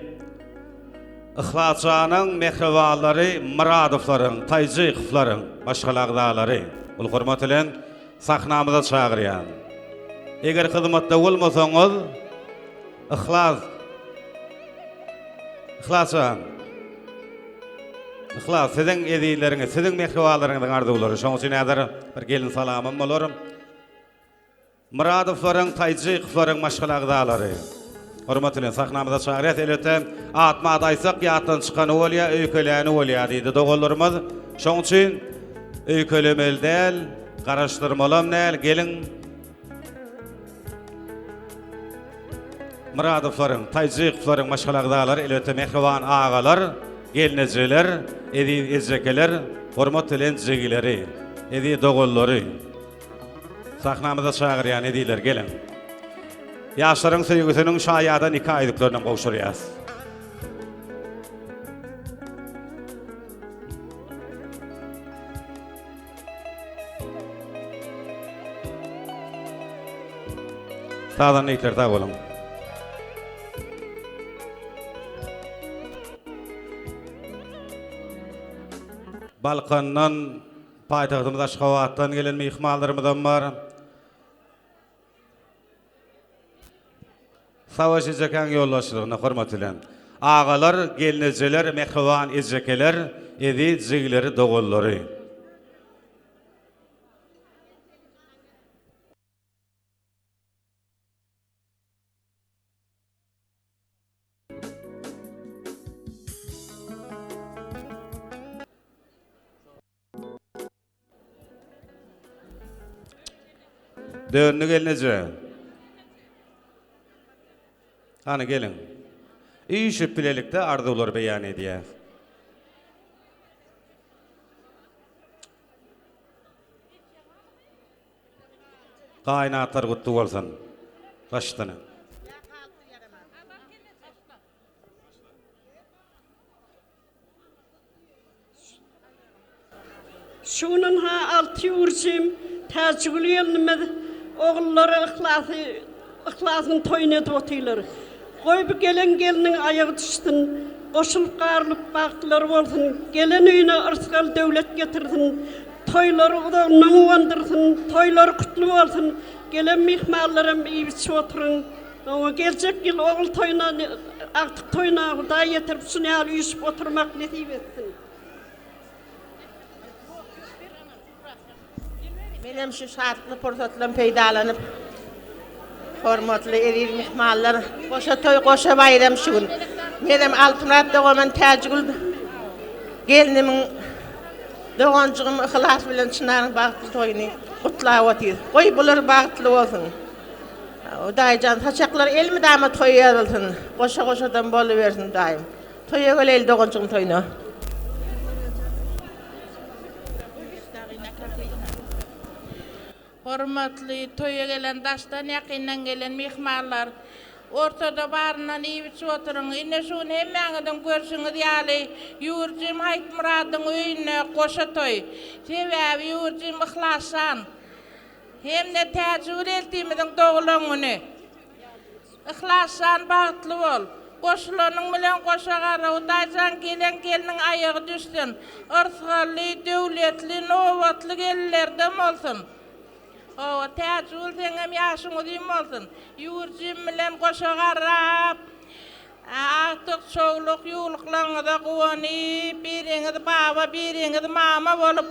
Yhlasjanyň mähribanlary Myradowlaryň, Taýjykowlaryň maşgala agzalary uly hormat bilen sahnamyza çagyrýan. Eger hyzmatda bolmasaňyz Yhlas Yhlasjan Yhlas siziň ezizleriňiz, siziň mähribanlaryňyzyň arzuwlary. Şonuň üçin häzir bir gelin salamym bolar. Myradowlaryň, Taýjykowlaryň maşgala agzalary. Hormat bilen sahnamyza çagyrýas. Elbetde, atma-at aýtsak, ýatdan çykany bolýar, öýkeläni bolýar diýdi doganlarymyz. Şoň üçin öýkelemeli däl, garaşdyrmalam däl. Geliň, Myradowlaryň, Taýjykowlaryň maşgala agzalary, elbetde, mähriban agalar, gelnejeler, eziz ejekeler, hormat bilen jigileri, eziz doganlary. Sahnamyza çagyrýan ezizler geliň. Ýaşlaryň söýgüsiniň şaýada nika ýüzüklerini gowşurýas. Sazanda ýigitler sag boluň. Balkandan Paýtagtymyz Aşgabatdan gelen myhmanlarymyzam bar. Savaş ejekäň ýolbaşçylygynda hormat bilen. Agalar, gelnejeler, mähriban ejekeler, eziz jigileri, doganlary. Döndü gelneje. Hany geliň. Üýşüp bilelikde arzuwlary beýan edýäs. Gaýynatlar gutly bolsun. Başdan. Şu gün ynha Alty ýüwürjim Täjigül gelnimiz ogullary Yhlasy Yhlasyň toýuny edip otyrlar. Goý bu gelen gelniň aýagy düşsün, goşulyp garylyp bagtlylary bolsun, gelen öýüne yrsgal döwlet getirsin, toýlary uzagyndan guwandyrsyn, toýlary gutly bolsun, gelen myhmanlaram iýip-içip oturyň. Oňa geljek ýyl ogul toýuna, agtyk toýuna Hudaý ýetirip şuny ýaly üýşüp oturmak nesip etsin. Menem şu şatlykly pursatdan peýdalanyp, hormatly eziz myhmanlar, goşa toý, goşa baýram şu gün. Menem Altymyrat doganymyň Täjigül gelnimiň doganjygym Yhlas bilen Çynaryň bagtly toýuny gutlap otyrys. Goý, bular bagtly bolsun. Hudaýjan saçaklar elmydama toýa ýazylsyn. Goşa goşadan bolubersin Hudaýym. Toýa geleýli doganjygym toýuna. Hormatly toýa gelen daşdan ýakyndan gelen myhmanlar. Ortada baryndan iýip içip oturyň. Ine şu gün hemmäňiziň görşüňiz ýaly Ýüwürjim Haýtmyradyň öýünde goşa toý. Sebäbi Ýüwürjim Yhlasjan. Hem-de Täjigül eltimiziň doglan güni. Yhlasjan bagtly bol. Goşulanyň bilen goşa gara Hudaýjan gelen gelniň aýagy düşsün. Yrsgally, döwletli, nobatly gelinlerden bolsun. Hawa, Täjigül seňem ýaşyň uzyn bolsun. Ýüwürjim bilen goşa garap. Agtyk, çowluk, ýuwluklaryňyza guwanyp, biriňiz baba, biriňiz mama bolup,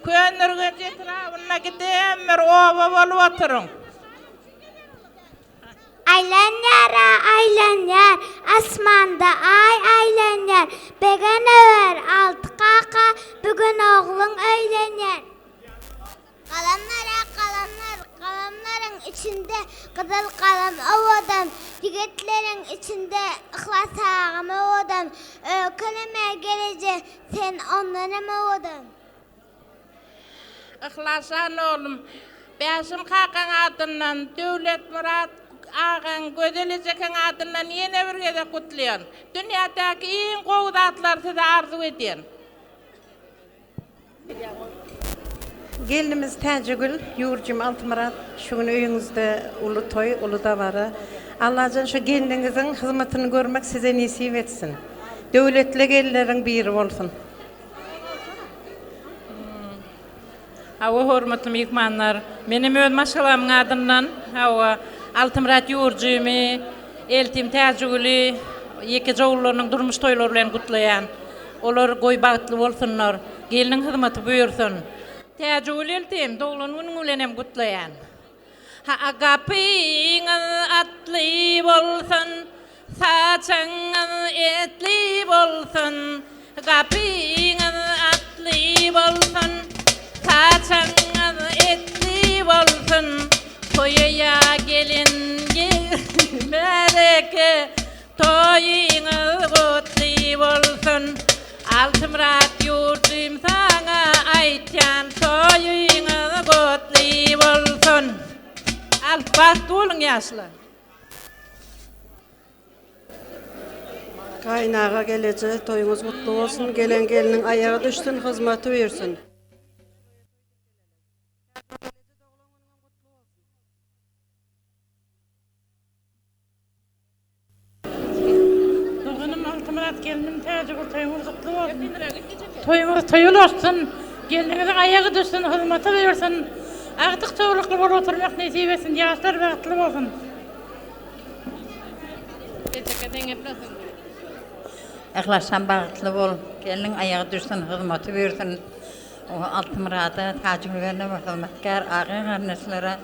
Köneürgenç etrabynda giden bir oba bolup oturyň. Aýlanýar-a, aýlanýar, asmanda Aý aýlanýar. Begenewer, Alty kaka, bu gün ogluň öýlenýär. Galamlar-a galamlar, galamlaryň içinde gyzyl galam owadan, Ýigitleriň içinde Yhlas agam owadan, Öýkeleme geleje, sen ondanam owadan. Yhlasjan oglum, Bäşim kakaň adyndan, Döwletmyrat agaň, Gözel ejekeň adyndan ýene bir gezek gutlaýan. Dünýädäki iň gowy zatlary size arzuw edýän. Gelnimiz Täjigül, ýüwürjim Altymyrat, şu gün öýüňizde uly toý, uly dabara. Allajan şu gelniňiziň hyzmatyny görmek size nesip etsin. Döwletli gelinleriň biri bolsun. Hawa, hormatly myhmanlar, menem öz maşgalamyň adyndan, hawa, Altymyrat ýüwürjimi, eltim Täjigüli ýekeje ogullarynyň durmuş toýlary bilen gutlaýan. Olar goý bagtly bolsunlar. Gelniň hyzmaty buýursyn. Täjigül eltim, doglan günüň bilen hem gutlaýan. Ha gapyňyz atly bolsun, saçagyňyz etli bolsun. Gapyňyz atly bolsun, saçagyňyz etli bolsun. Toýa gelen märeke Toýuňyz gutly bolsun Altymyrat ýurdum saňa aýtýan toýuňyz gutly bolsun. Al bagtly boluň ýaşlar. Gaýynaga geleje toýuňyz gutly bolsun gelen gelniň aýagy düşsün hyzmaty buýursyn. Doganym Altymyrat gelnim Täjigül toýuňyz gutly bolsun. Toýuňyz toýa ulaşsyn. Gelniňiziň aýagy düşsün, hyzmaty buýursyn. Agtyk çowlukly bolup oturmak nesip etsin. Ýaşlar bagtly bolsun. Yhlasjan bagtly bol. Gelniň aýagy düşsün, hyzmaty buýursyn. Altymyrada, Täjigülgerne we hyzmatkär aga-garyndaşlara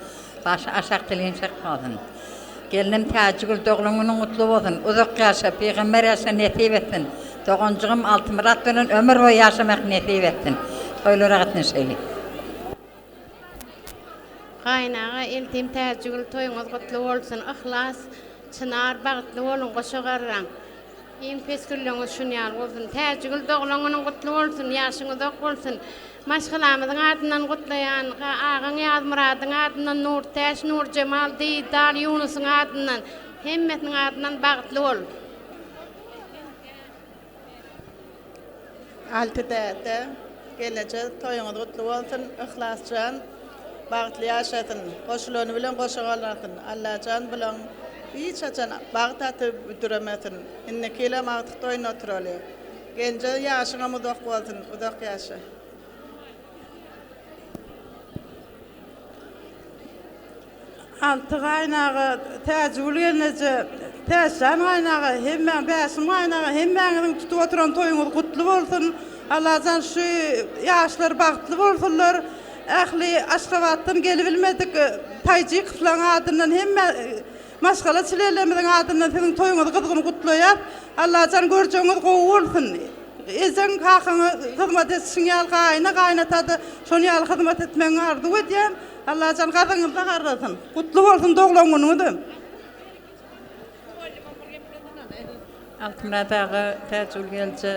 başy aşak dilin çykmasyn. Gelnim Täjigül doglan günüň gutly bolsun. Uzak ýaşa, pygamber ýaşa nesip etsin. Doganjygym Altymyrat bilen ömür boýy ýaşamak nesip etsin. Toýlara gatnaşaýly. Gaýynaga eltim Täjigül toýuňyz gutly bolsun. Yhlas. Çynar bagtly boluň goşa garraň. Iň pes gülleňiz şun ýaly bolsun. Täjigül doglan günüň gutly bolsun, ýaşyň uzak bolsun. Maşgalamyzyň adyndan gutlaýan, agaň Ýazmyradyň adyndan, Nurtäç, Nurjemal, Didar, Ýunusyň adyndan, hemmesiniň adyndan bagtly bol. Alty däde, gelneje toýuňyz gutly bolsun, Yhlasjan bagtly ýaşasyn, goşulany bilen goşa galasyn, Allajan bulaň hiç haçan bagt aty büdremesin, indiki ýylam agtyk toýunda oturaly. Gelneje ýaşyňam uzak bolsun, uzak ýaşa. Alty gaýynaga, Täjigül gelneje, Täçjan gaýynaga, hemmäň, Bäşim gaýynaga, hemmäňiziň tutup oturan toýuňyz gutly bolsun! Allajan şu ýaşlar bagtly bolsunlar! Ähli Aşgabatdan gelibilmedik Taýjykowlaň adyndan hemme maşgala çilelerimiziň adyndan siziň toýuňyzy gyzgyn gutlaýas! Allajan görjegiňiz gowy bolsun! Ejeň kakaňa hyzmat etişiň ýaly gaýyna gaýynatada şon ýaly hyzmat etmegiňi arzuw edýän! Allajan gazyňyzda garrasyn. Gutly bolsun doglan günüňizem. Altymyrat aga Täjigül gelje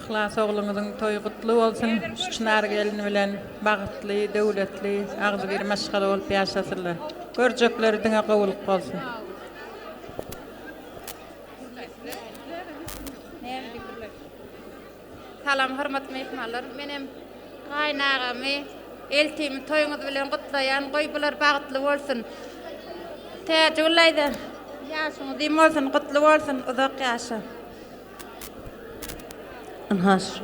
Yhlas ogluňyzyň toýy gutly bolsun şu Çynar gelin bilen bagtly döwletli agzybir maşgala bolup ýaşasynlar görjekleri diňe gowulyk bolsun. Salam hormatly myhmanlar menem gaýynagamy eltimi toýuňyz bilen gutlaýan goý bular bagtly bolsun Täjigül daýza ýaşyň uzyn bolsun gutly bolsun uzak ýaşa. Ynha şu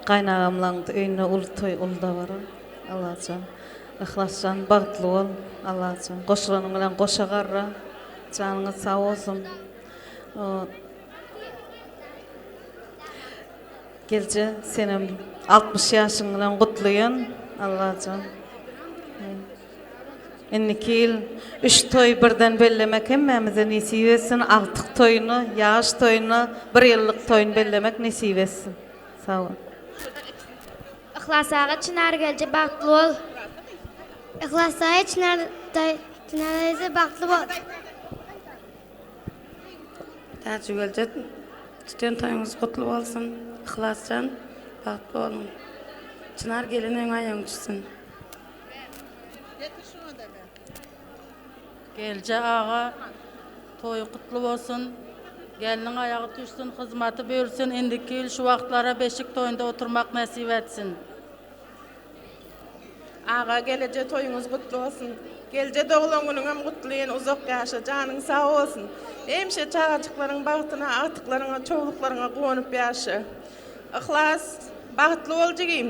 gaýynagamlaň öýünde uly toý uly dabara Allajan Yhlasjan bagtly bol Allajan goşulanyň bilen goşa garra janyňyz sag bolsun. Gelje senem 60 ýaşyň bilen gutlaýan Allajan. Indiki ýyl üç toý birden bellemek hemmämize nesip etsin. Agtyk toýuny, ýaş toýuny, bir ýyllyk toýuny bellemek nesip etsin. Sag bol. Yhlas aga Çynar gelje bagtly bol. Yhlas daýy Çynar daýy Çynar daýza bagtly bol. Täjigülje tüten toýuňyz gutly bolsun Yhlasjan bagtly boluň Çynar gelin öňe aýagyň düşsün. Gelje aga toýy gutly bolsun gelniň aýagy düşsün hyzmaty bölsün indiki ýyl şu wagtlara beşik toýunda oturmak nesip etsin. Aga geleje toýuňyz gutly bolsun. Gelje doglan günüňem gutly ýene uzak ýaşa janyň sag bolsun. Hemişe çagajyklaryň bagtyna agtyklaryňa çowluklaryňa guwanyp ýaşa. Yhlas bagtly bol jigim.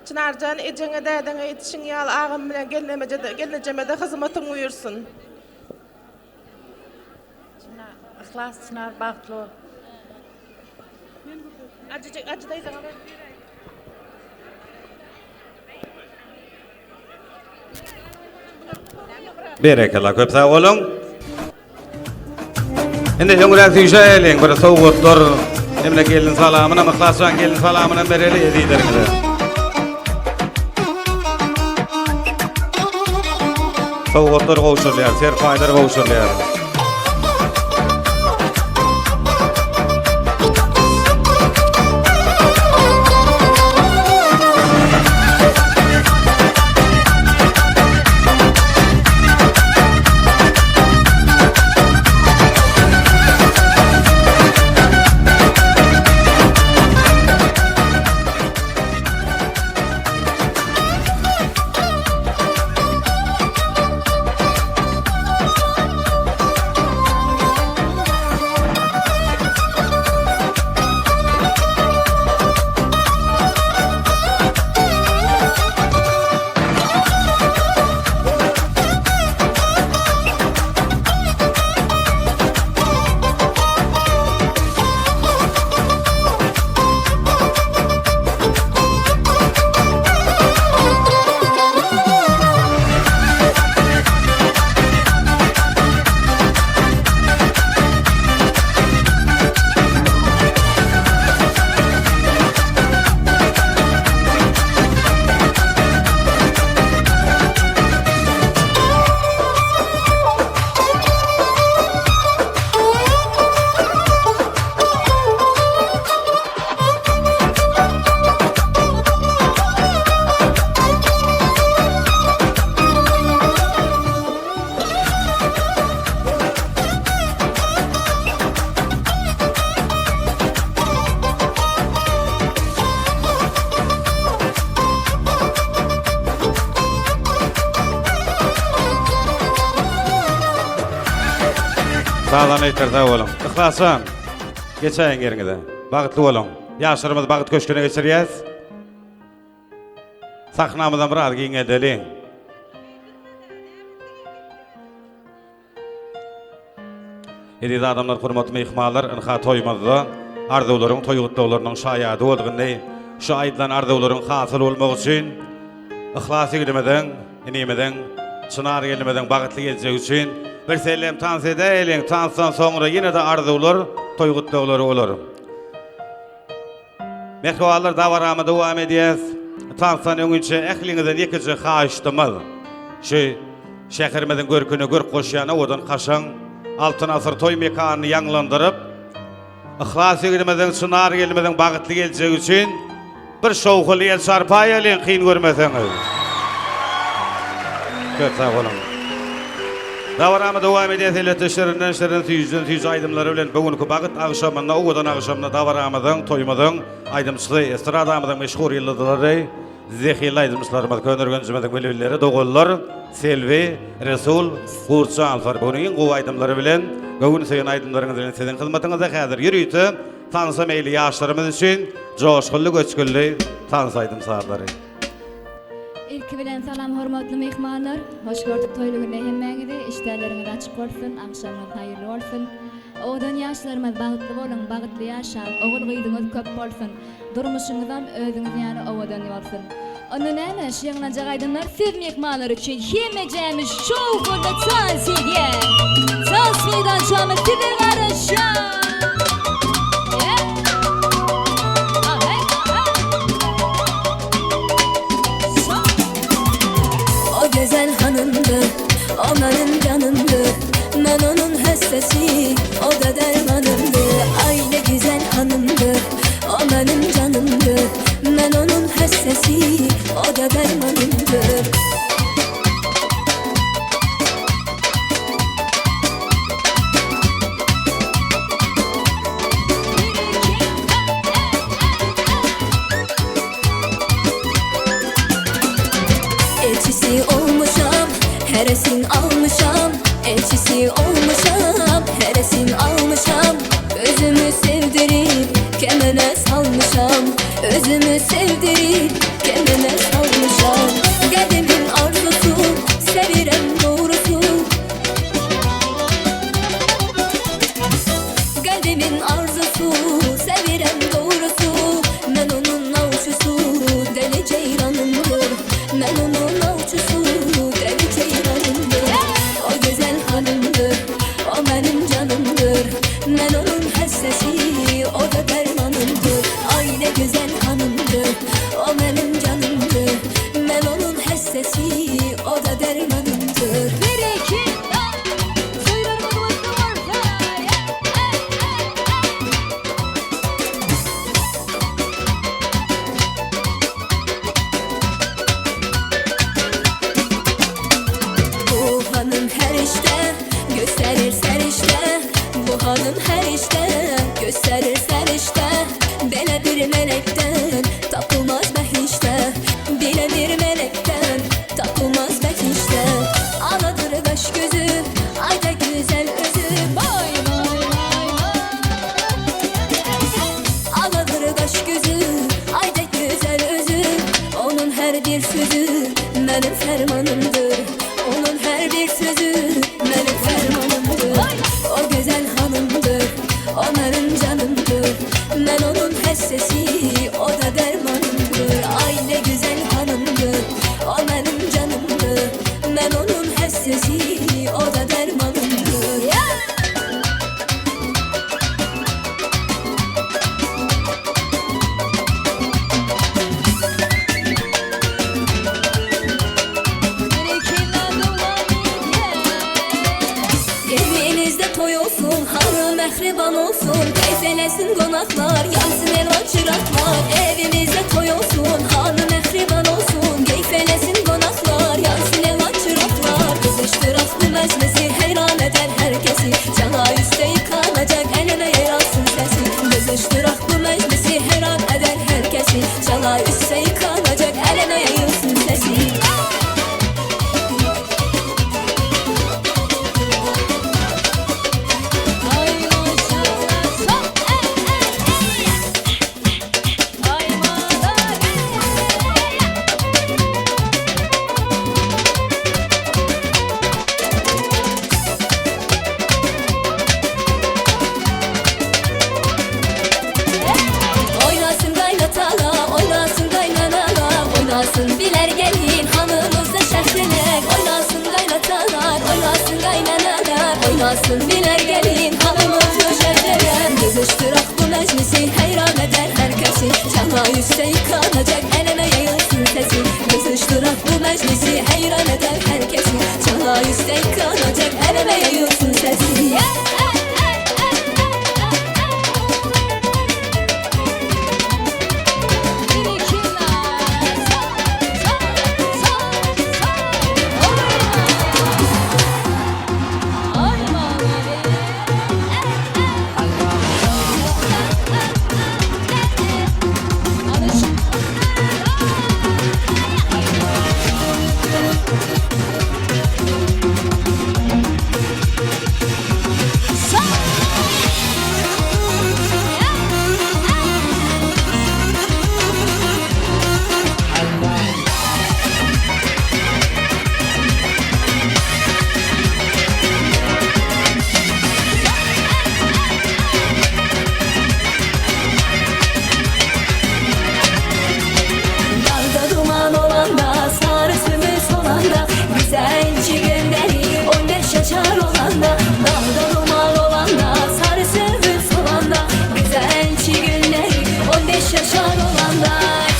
Çynarjan ejeňe dädeňe ýetişiň ýaly agam bilen gelnemejede gelnejemede hyzmatyň buýursyn. Yhlas Çynar bagtly bol. Berekella köp sag boluň. Indi öňräk süýşäýeliň bir sowgatlar hemle gelin salamyna Yhlasjan gelin salamyna bereli ezizleriňize. Sowgatlar gowşurylýar, serpaýlar gowşurylýar. Sazan eýter sag boluň. Yhlasjan, geçäýiň ýeriňize. Bagtly boluň. Ýaşlarymyzy bagt köşgüne geçirýäs. Sahnamyzam biraz giňeldeliň. Eziz adamlar, hormatly myhmanlar, ynha toýumyzda arzuwlaryň toý gutlaglarynyň şaýady bolduk. Indi şu aýdylan arzuwlaryň hasyl bolmagy üçin Yhlas ýigidimiziň, inimiziň, Çynar gelnimiziň bagtly geljegi üçin bir sellem tans edäýeliň, tansdan soňra ýene-de arzuwlar, toý gutlaglary bolar. Mähribanlar dabaramy dowam edýäs. Tansdan öňinçä ähliňizden ýekeje haýyşdymyz. Şu şäherimiziň görküne görk goşýan owadan kaşaň Altyn asyr toý mekanyny ýaňlandyryp, Yhlas ýigidimiziň, Çynar gelnimiziň bagtly geljegi üçin bir şowhunly el çarpaýalyň kyn görmeseňiz. Köp sag boluň. Dabaramy dowam edýäs elbetde şirinden şirin süýjüden süýji aýdymlary bilen bu günki bagyt agşamynda owadan agşamda dabaramyzyň toýumyzyň aýdymçysy estradamyzyň meşhur ýyldyzlary zehinli aýdymçylarymyz Köneürgenjimiziň bilbilleri doganlar Selbi Resul Gurtjanow bu günüň iň gowy aýdymlary bilen göwün söýen aýdymlaryňyz bilen siziň hyzmatyňyzda häzir ýörite tansa meýilli ýaşlarymyz üçin joşgunly göçgünli tans aýdym sazlary. Ilki bilen salam hormatly myhmanlar. Hoş gördük toýly günde hemmäňizi. Işdäleriňiz açyk bolsun, agşamyňyz haýyrly bolsun. Owadan ýaşlarymyz bagtly boluň, bagtly ýaşaň, ogul gyzyňyz köp bolsun. Durmuşyňyzam özüňiz ýaly owadan bolsun. Onda näme, şu ýaňlanjak aýdymlar siz myhmanlar üçin hemmejämiz şowhunly tans edýäs. Tans meýdançamyz size garaşýar. O güzel hanımdı, o benim canımdı. Ben onun hastası, o da dermanımdı. Ay ne güzel hanımdı, o benim canımdı. Ben onun hastası, o da dermanımdı. Elçisi olmuşam, heresin almışam. Elçisi olmuşam, heresin almışam. Özümü sevdirip kemene salmışam. Özümü sevdirip kemene salmışam. Qədimin arzusu, sevirem doğrusu. Kalbimin arzusu, sevirem doğrusu. Ben onun avcısı, deli ceylanımdır. Ben onun avcısı, deli ceylanımdır. O güzel hanımdır, o benim canımdır. Ben onun hastası, o da dermanımdır. Ay ne güzel hanımdır, o benim canımdır. Ben onun hastası, o da dermanımdır. Bir iki toýlarymyz gutly bolsun! Bu hanım her işte gösterir serişte. Bu hanım her işte gösterir serişte. Belə bir melekten tapılmaz behişte. Bile bir melekten tapılmaz behişte. Aladır kaş gözü, ay da güzel özü. Vay vay vay vay. Aladır kaş gözü, ay da güzel özü. Onun her bir sözü benim fermanımdır. Onun her bir sözü benim fermanımdır. O güzel hanımdır, o benim canımdır. Ben onun hastası, o da dermanımdır. Ay ne güzel hanımdır, o benim canımdır. Ben onun hastası, o da dermanımdır. Yeah! Evinizde toy olsun, hanım mehriban olsun. Teyzelesin konaklar, yansın elvan çıraklar. Evimizde toy olsun, hanım mehriban olsun. Keyfelesin konaklar, yansın elvan çıraklar. Kızıştırak bu meclisi, heyran eder herkesi. Cana üstte yıkanacak, elime yer alsın sesi. Kızıştırak bu meclisi, heyran eder herkesi. Cana üstte yıkanacak, elime yayılsın sesi. Oynasın biler gelin hanımız döşerlere Düzüştür ah bu meclisi hayran eder herkesi Çala üstte yıkanacak eleme yayılsın sesi Düzüştür ah bu meclisi hayran eder herkesi Çala üstte yıkanacak eleme yayılsın sesi yeah! Dağda duman olanda, sarı sümü solanda Güzelci gönderir 15 yaşar olanda Dağda duman olanda, sarı sümü solanda Güzelci gönderir 15 yaşar olanda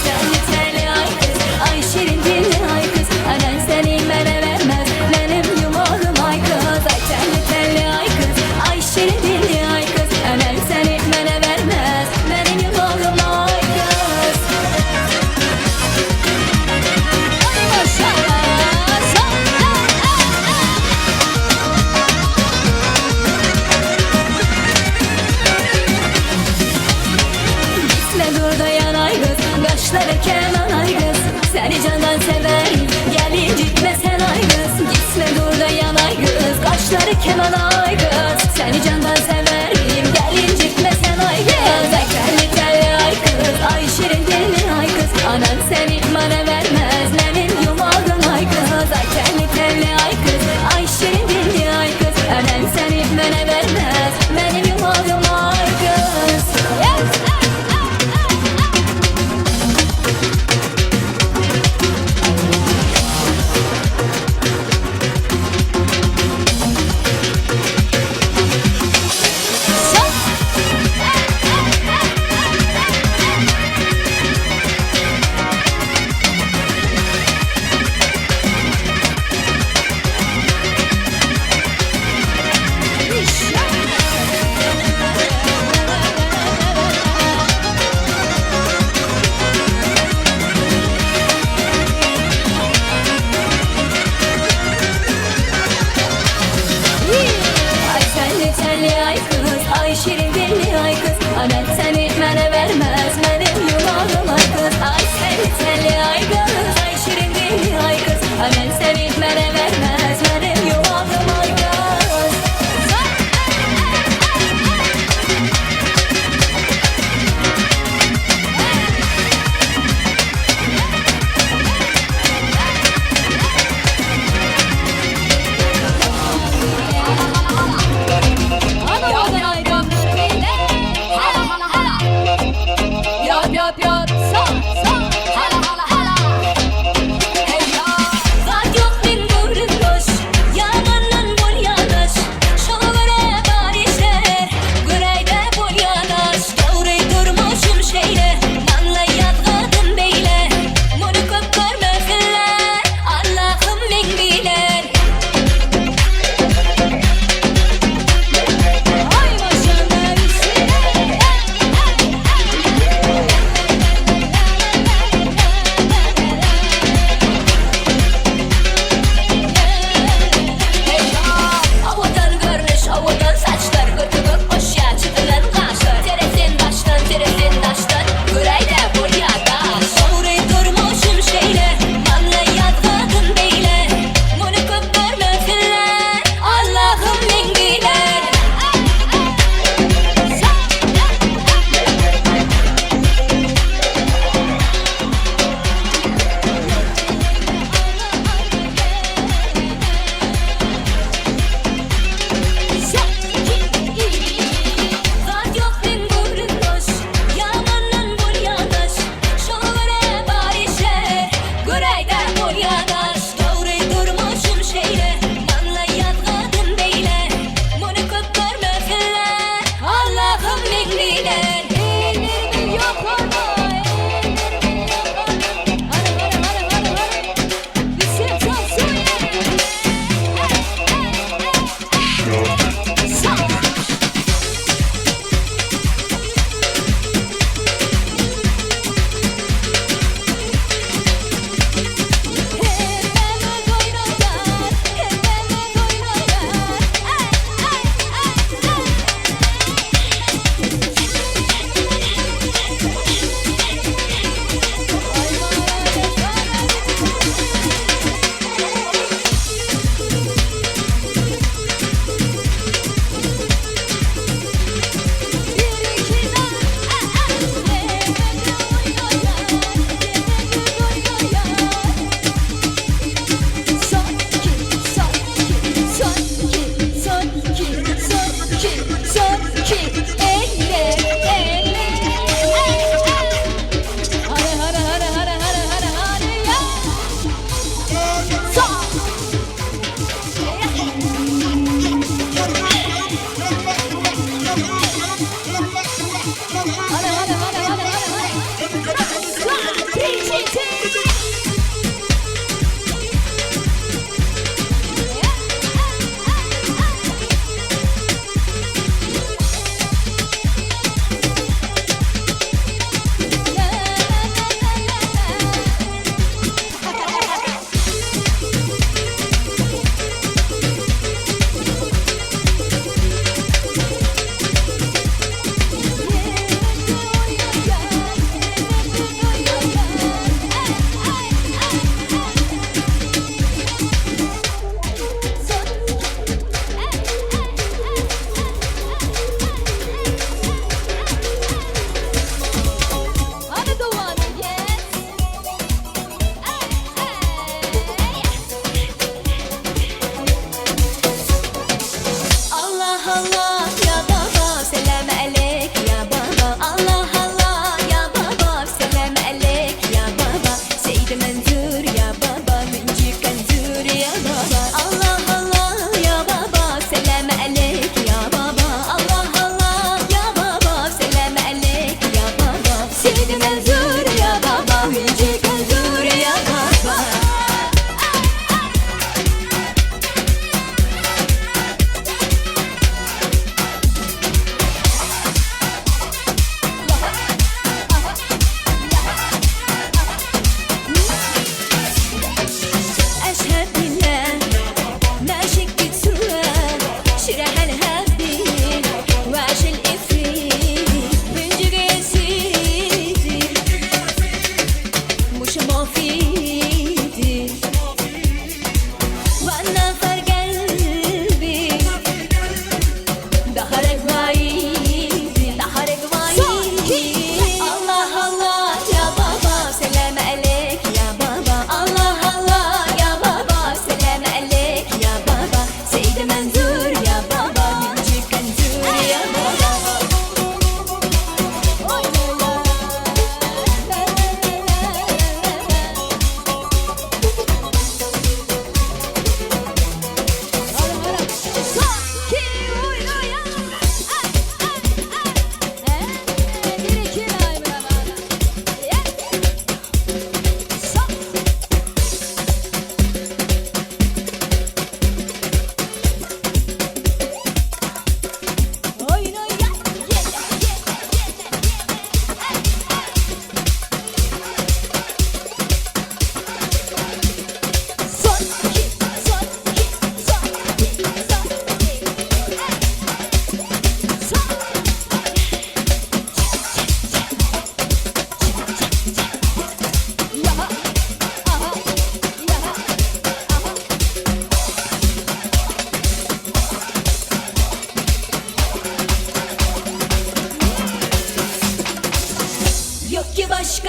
Telli telli ay kız, ay şirin dilli ay kız Anan seni bana vermez, benim yumağım ay kız Ay telli telli ay kız, ay şirin dilli ay kız Anan seni bana vermez, benim yumağım ay kız Gitme dur dayan ay kız, kaşları keman ay kız Seni candan severim, gel incitme sen ay kız Gitme dur dayan ay kız, kaşları keman ay kız Seni candan severim, gel incitme sen ay kız Ay telli telli ay kız, ay şirin dilli ay kız Anan seni bana vermez, benim yumağın ay kız Ay telli telli ay kız, ay şirin dilli ay kız Anan seni bana vermez, benim yumağım ay kız Yes!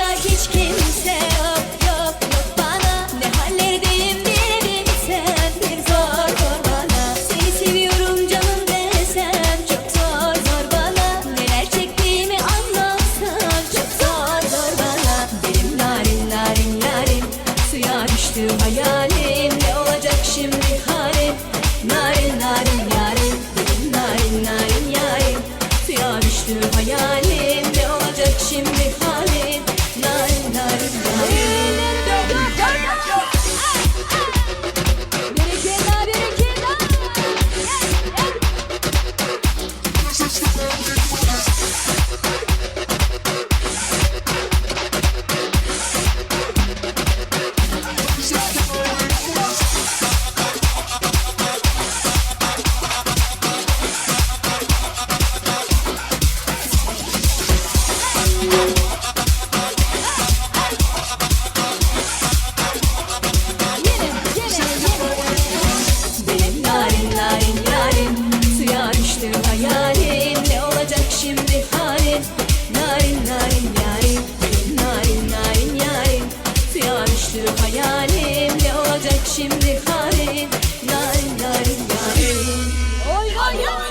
Soracak hiç kimse yok yok yok bana Ne hallerdeyim bir bilsen bir zor zor bana Seni seviyorum canım desem çok zor zor bana Neler çektiğimi anlatsam çok zor zor bana Benim narin narin yarim suya düştü hayalim Ne olacak şimdi halim Narin narin yarim benim narin narin yarim Suya düştü hayalim ne olacak şimdi halim Narin narin yarim Berekella berekella Benim narin narin yarim Suya düştü hayalim Ne olacak şimdi halim Narin narin yarim Benim narin narin yarim Suya düştü hayalim Ne olacak şimdi halim Narin narin yarim Oy oy oy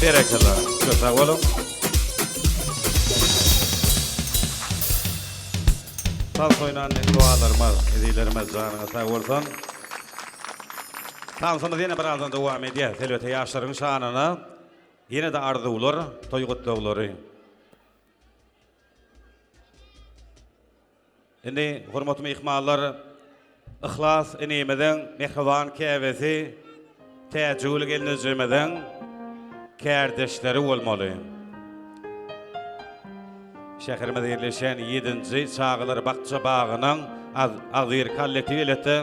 Berekella. Köp sag boluň. Tans oýnan dualarymyz, ezizlerimiz janyňyz sag bolsun. Tansymyz ýene birazdan dowam edýär. Elbetde ýaşlaryň şanyna ýene-de arzuwlar, toý gutlaglary. Indi hormatly myhmanlar, Yhlas inimiziň mähriban käbesi Täjigül gelnejemiziň kärdeşleri bolmaly. Şäherimizde ýerleşýän ýedinji çagalar bakja bagynyň agzybir kollektiwi elbetde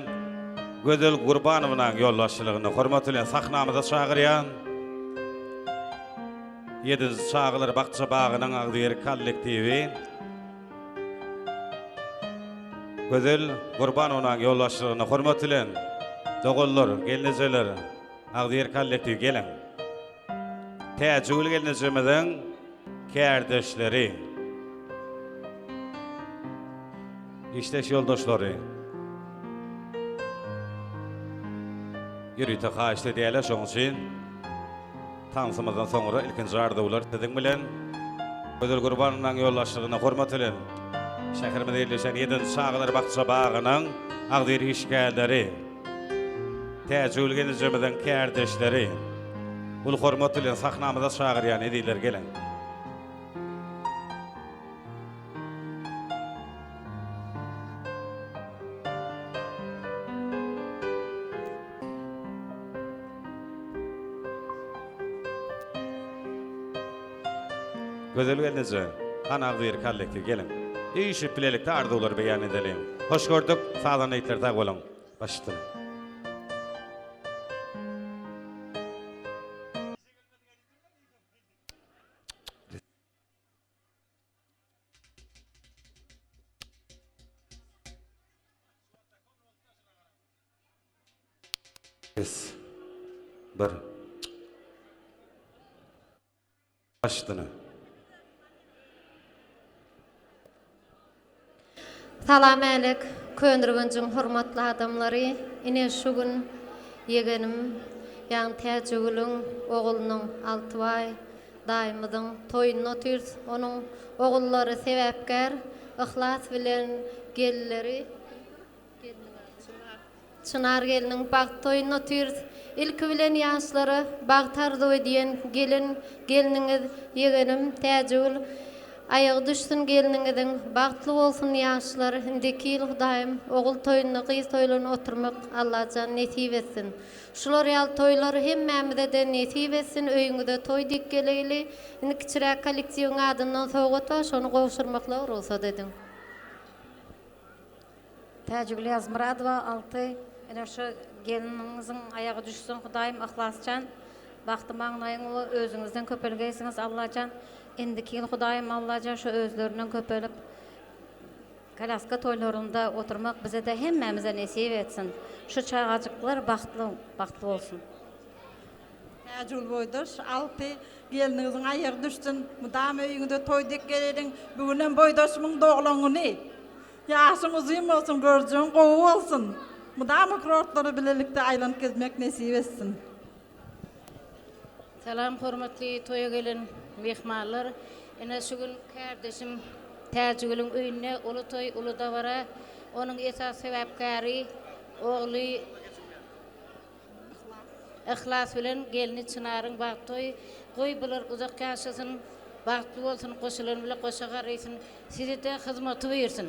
Gözel Gurbanownanyň ýolbaşçylygynda hormat bilen sahnamyza çagyrýan. Ýedinji çagalar bakja bagynyň agzybir kollektiwi Gözel Gurbanownanyň ýolbaşçylygynda hormat bilen doganlar, gelnejeler, agzybir kollektiw geliň. Täjigül gelnejemiziň kärdeşleri, işdeş ýoldaşlary ýörite haýyşt edýärler, şonuň üçin Tansymyzdan soňra ilkinji arzuwlar siziň bilen. Gözel Gurbanownaň ýolbaşçylygynda hormat bilen şäherimizde ýerleşen ýedinji çagalar bakja bagynyň agzybir işgärleri, Täjigül gelnejemiziň kärdeşleri uly hormat bilen sahnamyza çagyrýan ezizler geliň. Gözel gelneje, hany agzybir kollektiw geliň. Üýşüp bilelikde arzuwlary beýan edeliň. Hoş gördük, sazanda ýigitler sag boluň. Baş üstüne. Bes. Bir. Başdyna. Salam älik, Köneürgenjiň hormatly adamlary! Ine şu gün ýegenim. Ýagny Täjigülüň oglunyň Altybaý daýymyzyň toýunda otyrys. Onuň ogullary sebäpkär Yhlas bilen gelinleri Çynar gelniň bagt toýunda otyrys. Ilki bilen ýaşlara bagt arzuw edýän gelin gelniňiz ýegenim Täjigül aýagy düşsün gelniňiziň bagtly bolsun ýaşlar indiki ýyl Hudaýym ogul toýunda gyz toýlaryny oturmak Allajan nesip etsin. Şular ýaly toýlar hemmämizede nesip etsin öýüňize toý dik geleýli indi kiçiräk kollektiwiň adyndan sowgat bar şony gowşurmaklyga rugsat ediň. Täjigül Ýazmyradowa Alty ine şu gelniňiziň aýagy düşsün Hudaýym Yhlasjan bagty maňlaýyň we özüňizden köpelgeýsiňiz Allajan indiki ýyl Hudaýym Allajan şu özlerinden köpelip Kolyaska toýlarynda oturmak bizede hemmämize nesip etsin. Şu çagajyklar bagtly bagtly bolsun. Täjigül boýdaş Alty gelniňiziň aýagy düşsün mydama öýüňize toý dek geleliň bu günem boýdaşymyň doglan güni ýaşyň uzyn bolsun görjegiň gowy bolsun mydama kurortlara bilelikde aýlanyp gezmek nesip etsin. Salam hormatly toýa gelen myhmanlar. Ine şu gün kärdeşim Täjigülüň öýünde uly toý, uly dabara. Onuň esasy sebäpkäri ogly Yhlas bilen gelni Çynaryň bagt toýy. Goý bular uzak ýaşasyn, bagtly bolsun, goşulan bile goşa garrysyn, size-de hyzmaty buýursyn.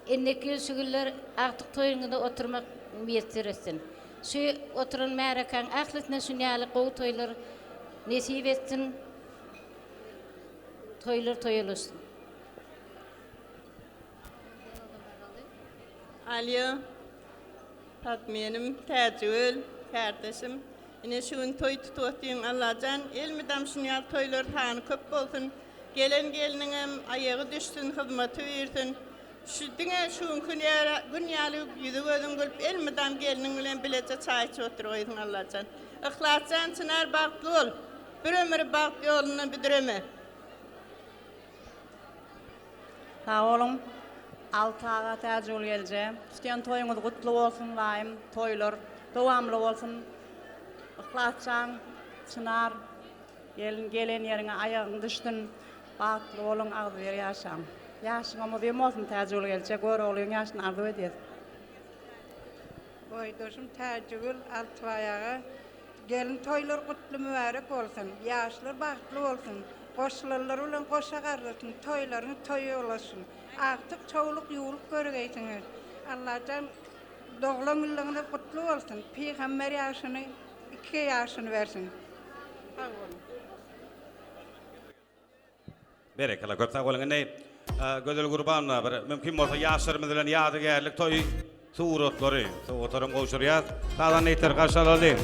Indiki ýyl şu günler agtyk toýuňyzda oturmak miýesser etsin. Şu oturan märekäň ählisine şun ýaly gowy toýlar nesip etsin. Toýlar toýalaşsyn. Alýo. Patmenim, Täjigül, kärdeşim. Ine şu gün toý tutup otyň Allajan elmydam şun ýaly toýlar sany köp bolsun. Gelen gelniňem aýagy düşsün hyzmaty buýursyn. Şu diňe şu günki gün ýaly ýüzi gözüň gülüp elmydam gelniň bilen bileje çaý içip oturgaýsyň Allajan. Yhlasjan Çynar bagtly bol. Bir ömür bagt ýolundan büdreme. Sag boluň Alty aga Täjigül gelje. Tutýan toýuňyz gutly bolsun ylaýym toýlar dowamly bolsun Yhlasjan Çynar gelin gelen ýeriňe aýagyň düşsün bagtly boluň agzybir ýaşaň. Ýaşyňam uzyn bolsun Täjigül gelje Göroglyň ýaşyny arzuw edýäs. Boýdaşym Täjigül Altybaý aga Gelin toýlar gutly mübärek bolsun. Ýaşlar bagtly bolsun. Goşulanlar bilen goşa garrasyn. Toýlaryňyz toýa ulaşsyn. Agtyk çowluk ýuwluk görgeýsiňiz. Allajan doglan günleriňiz gutly bolsun. Pygamber ýaşyny ikige ýaşyny bersin. Sag boluň. Berekella köp sag boluň indi Gözel Gurbanova bir mümkin bolsa ýaşlarymyz bilen ýadygärlik toý suratlary sowgatlaram gowşurýas. Sazanda ýigitler garşy alaly.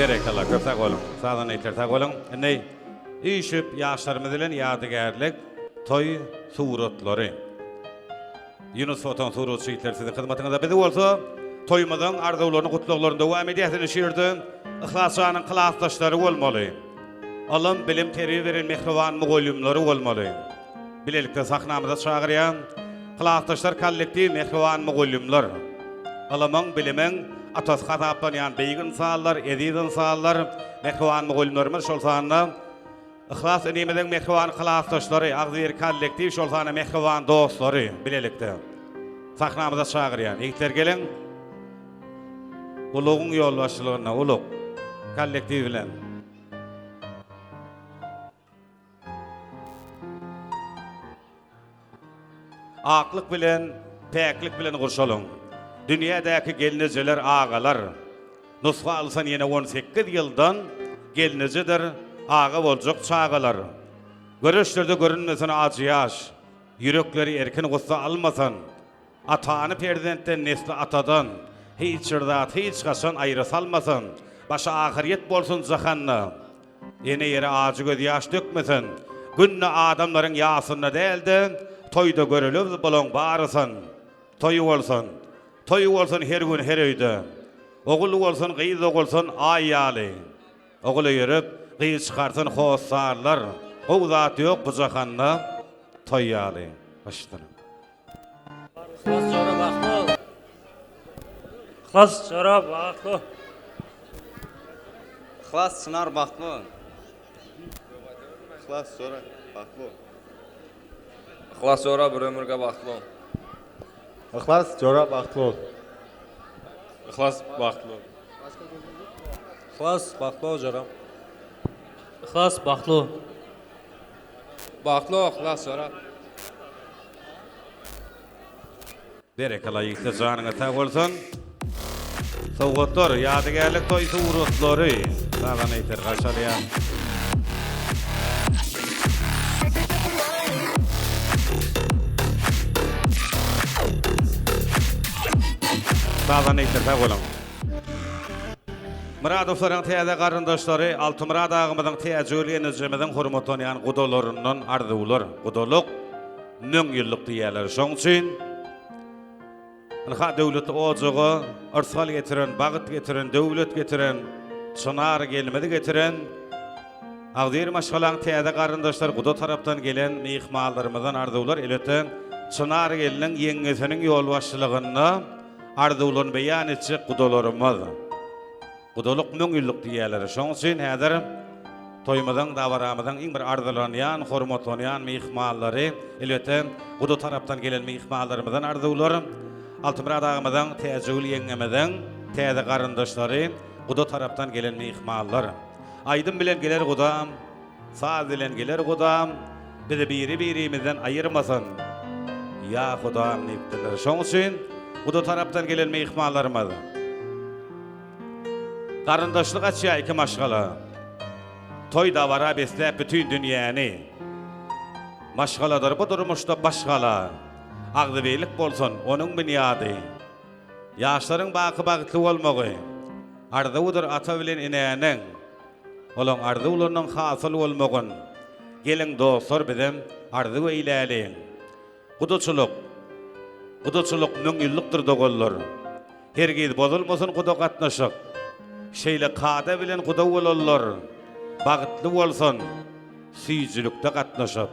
Berekella köp sag boluň. Sazanda ýigitler sag boluň. Indi üýşüp ýaşlarymyz bilen ýadygärlik toý suratlary. Ýunus Watan suratçy ýigitler siziň hyzmatyňyzda. Biz bolsa toýumyzyň arzuwlaryny, gutlaglaryny dowam edýäs. Indi şu ýerde Yhlasjanyň klasdaşlary bolmaly. Ylym, bilim, terbiýe beren mähriban mugallymlary bolmaly. Bilelikde sahnamyza çagyrýan klasdaşlar kollektiw mähriban mugallymlar. Ylymyň, bilimiň atasy hasaplanýan beýik ynsanlar, eziz ynsanlar, mähriban mugallymlarymyz, şol sanda Yhlas inimiziň mähriban klasdaşlary, agzybir kollektiw, şol sanda mähriban dostlary bilelikde sahnamyza çagyrýan. Ýigitler geliň. Ulugyň ýolbaşçylygynda Ulug kollektiw bilen. Aklyk bilen, päklik bilen gurşalyň. Dünýädäki gelnejeler, agalar. Nusga alsan ýene on sekiz ýyldan gelnejedir, aga boljak çagalar. Göreçlerde görünmesin ajy ýaş, ýürekleri erkin gussa almasyn. Atany perzentden, nesli atadan, hiç bir zat hiç haçan aýra salmasyn. Başy ahyrýet bolsun jahanda. Ene ýere ajy göz ýaş dökmesin. Günde adamlaryň ýasynda däl-de, toýda göreliz bulaň barysyn. Toý bolsun. Toý bolsun her gün her öýde. Ogul bolsun, gyz dogulsyn aý ýaly. Ogul öýerip, gyz çykarsyn hossarlar. Gowy zat ýok bu jahanda toý ýaly. Başdan. Yhlas jora bagtly ol. Yhlas jora bagtly ol. Yhlas Çynar bagtly ol. Yhlas jora bagtly ol. Yhlas jora bir ömürge bagtly ol. Yhlas jora bagtly ol. Yhlas bagtly ol. Yhlas bagtly ol joram. Yhlas bagtly ol. Bagtly ol Yhlas jora. Berekella ýigitler janyňyz sag bolsun. Sowgatlar, ýadygärlik toý suratlary Sazan Eýter garşy alýar. Sazan Eýter sag boluň. Myradowlaryň täze garyndaşlary Altymyrat agamyzyň Täjigül enejemiziň hormatlanýan gudalaryndan arzuwlar. Gudalyk müňýyllyk diýýärler. Şoň üçin ynha döwletli ojaga yrsgal getiren, bagt getiren, döwlet getiren, çynar gelimizi getiren agzybir maşgalaň täze garyndaşlary guda tarapdan gelen myhmanlarymyzdan arzuwlar elbetde Çynar gelniň ýeňňesiniň ýolbaşçylygynda arzuwlaryny beýan etjek gudalarymyz. Gudalyk müňýyllyk diýýärler. Şoň üçin häzir toýumyzyň, dabaramyzyň iň bir arzylanýan, hormatlanýan myhmanlary, elbetde, guda tarapdan gelen myhmanlarymyzdan arzuwlar, Altymyrat agamyzyň, Täjigül ýeňňemiziň täze garyndaşlary, guda tarapdan gelen myhmanlar. Aýdym bilen geler gudam, saz bilen geler gudam, bizi biri-birimizden aýyrmasyn, ýa Hudam diýipdirler. Şoň üçin guda tarapdan gelen myhmanlarymyz, Garyndaşlyk açýar iki maşgala. Toý dabara besläp bütin dünýäni. Maşgaladyr bu durmuşda baş gala. Agzybirlik bolsun onuň binýady. Ýaşlaryň baky bagtly bolmagy. Arzuwydyr ata bilen enäniň. Olaň arzuwlarynyň hasyl bolmagyn. Geliň dostlar bizem arzuw eýläliň. Gudaçylyk Gudaçylyk müňýyllykdyr doganlar. Hergiz bozulmasyn guda gatnaşyk. Şeýle kada bilen guda bolanlar bagtly bolsun süýjülikde gatnaşyp.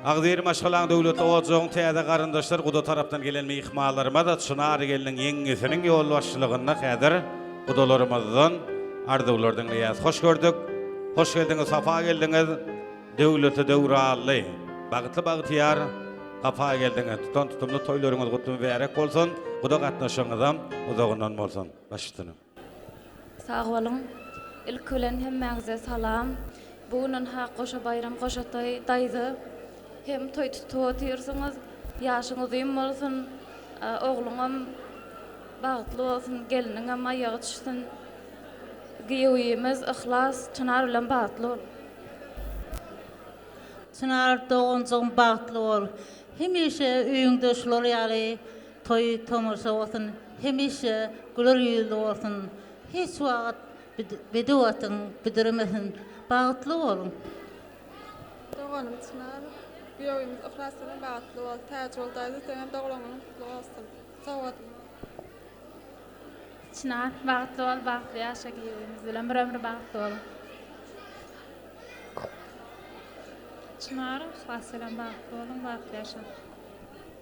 Agzybir maşgalaň döwletli ojagyň täze garyndaşlar guda tarapdan gelen myhmanlarymyz Çynar gelniň ýeňňesiniň ýolbaşçylygynda häzir gudalarymyzdan arzuwlar diňleýäs. Hoş gördük. Hoş geldiňiz sapa geldiňiz. Döwleti döwranly, bagtly bagtyýar gapa geldiňiz. Tutan tutumly toýlaryňyz gutly mübärek bolsun, guda gatnaşygyňyzam uzagyndan bolsun. Baş üstüne. Sag boluň. Ilki bilen hemmäňize salam. Bu gün ynha goşa baýram goşa toý daýza hem toý tutup otyrsyňyz. Ýaşyň uzyn bolsun. Ogluňam bagtly bolsun, gelniňem aýagy düşsün. Giýewimiz Yhlas Çynar bilen bagtly bol. Çynar doganjygym bagtly bol. Hemişe öýüňde şular ýaly toý tomaşa bolsun. Hemişe güler ýüzli bolsun. Hiç wagt bedew atyň büdremesin. Bagtly boluň. Doganym Çynar, giýewimiz Yhlas bilen bagtly bol. Täjigül daýza seňem doglan günüň gutly bolsun. Sowgadyň. Çynar, bagtly bol, bagtly ýaşa giýewimiz bilen bir ömür bagtly boluň. Çynar, Yhlas bilen bagtly boluň, bagtly ýaşaň.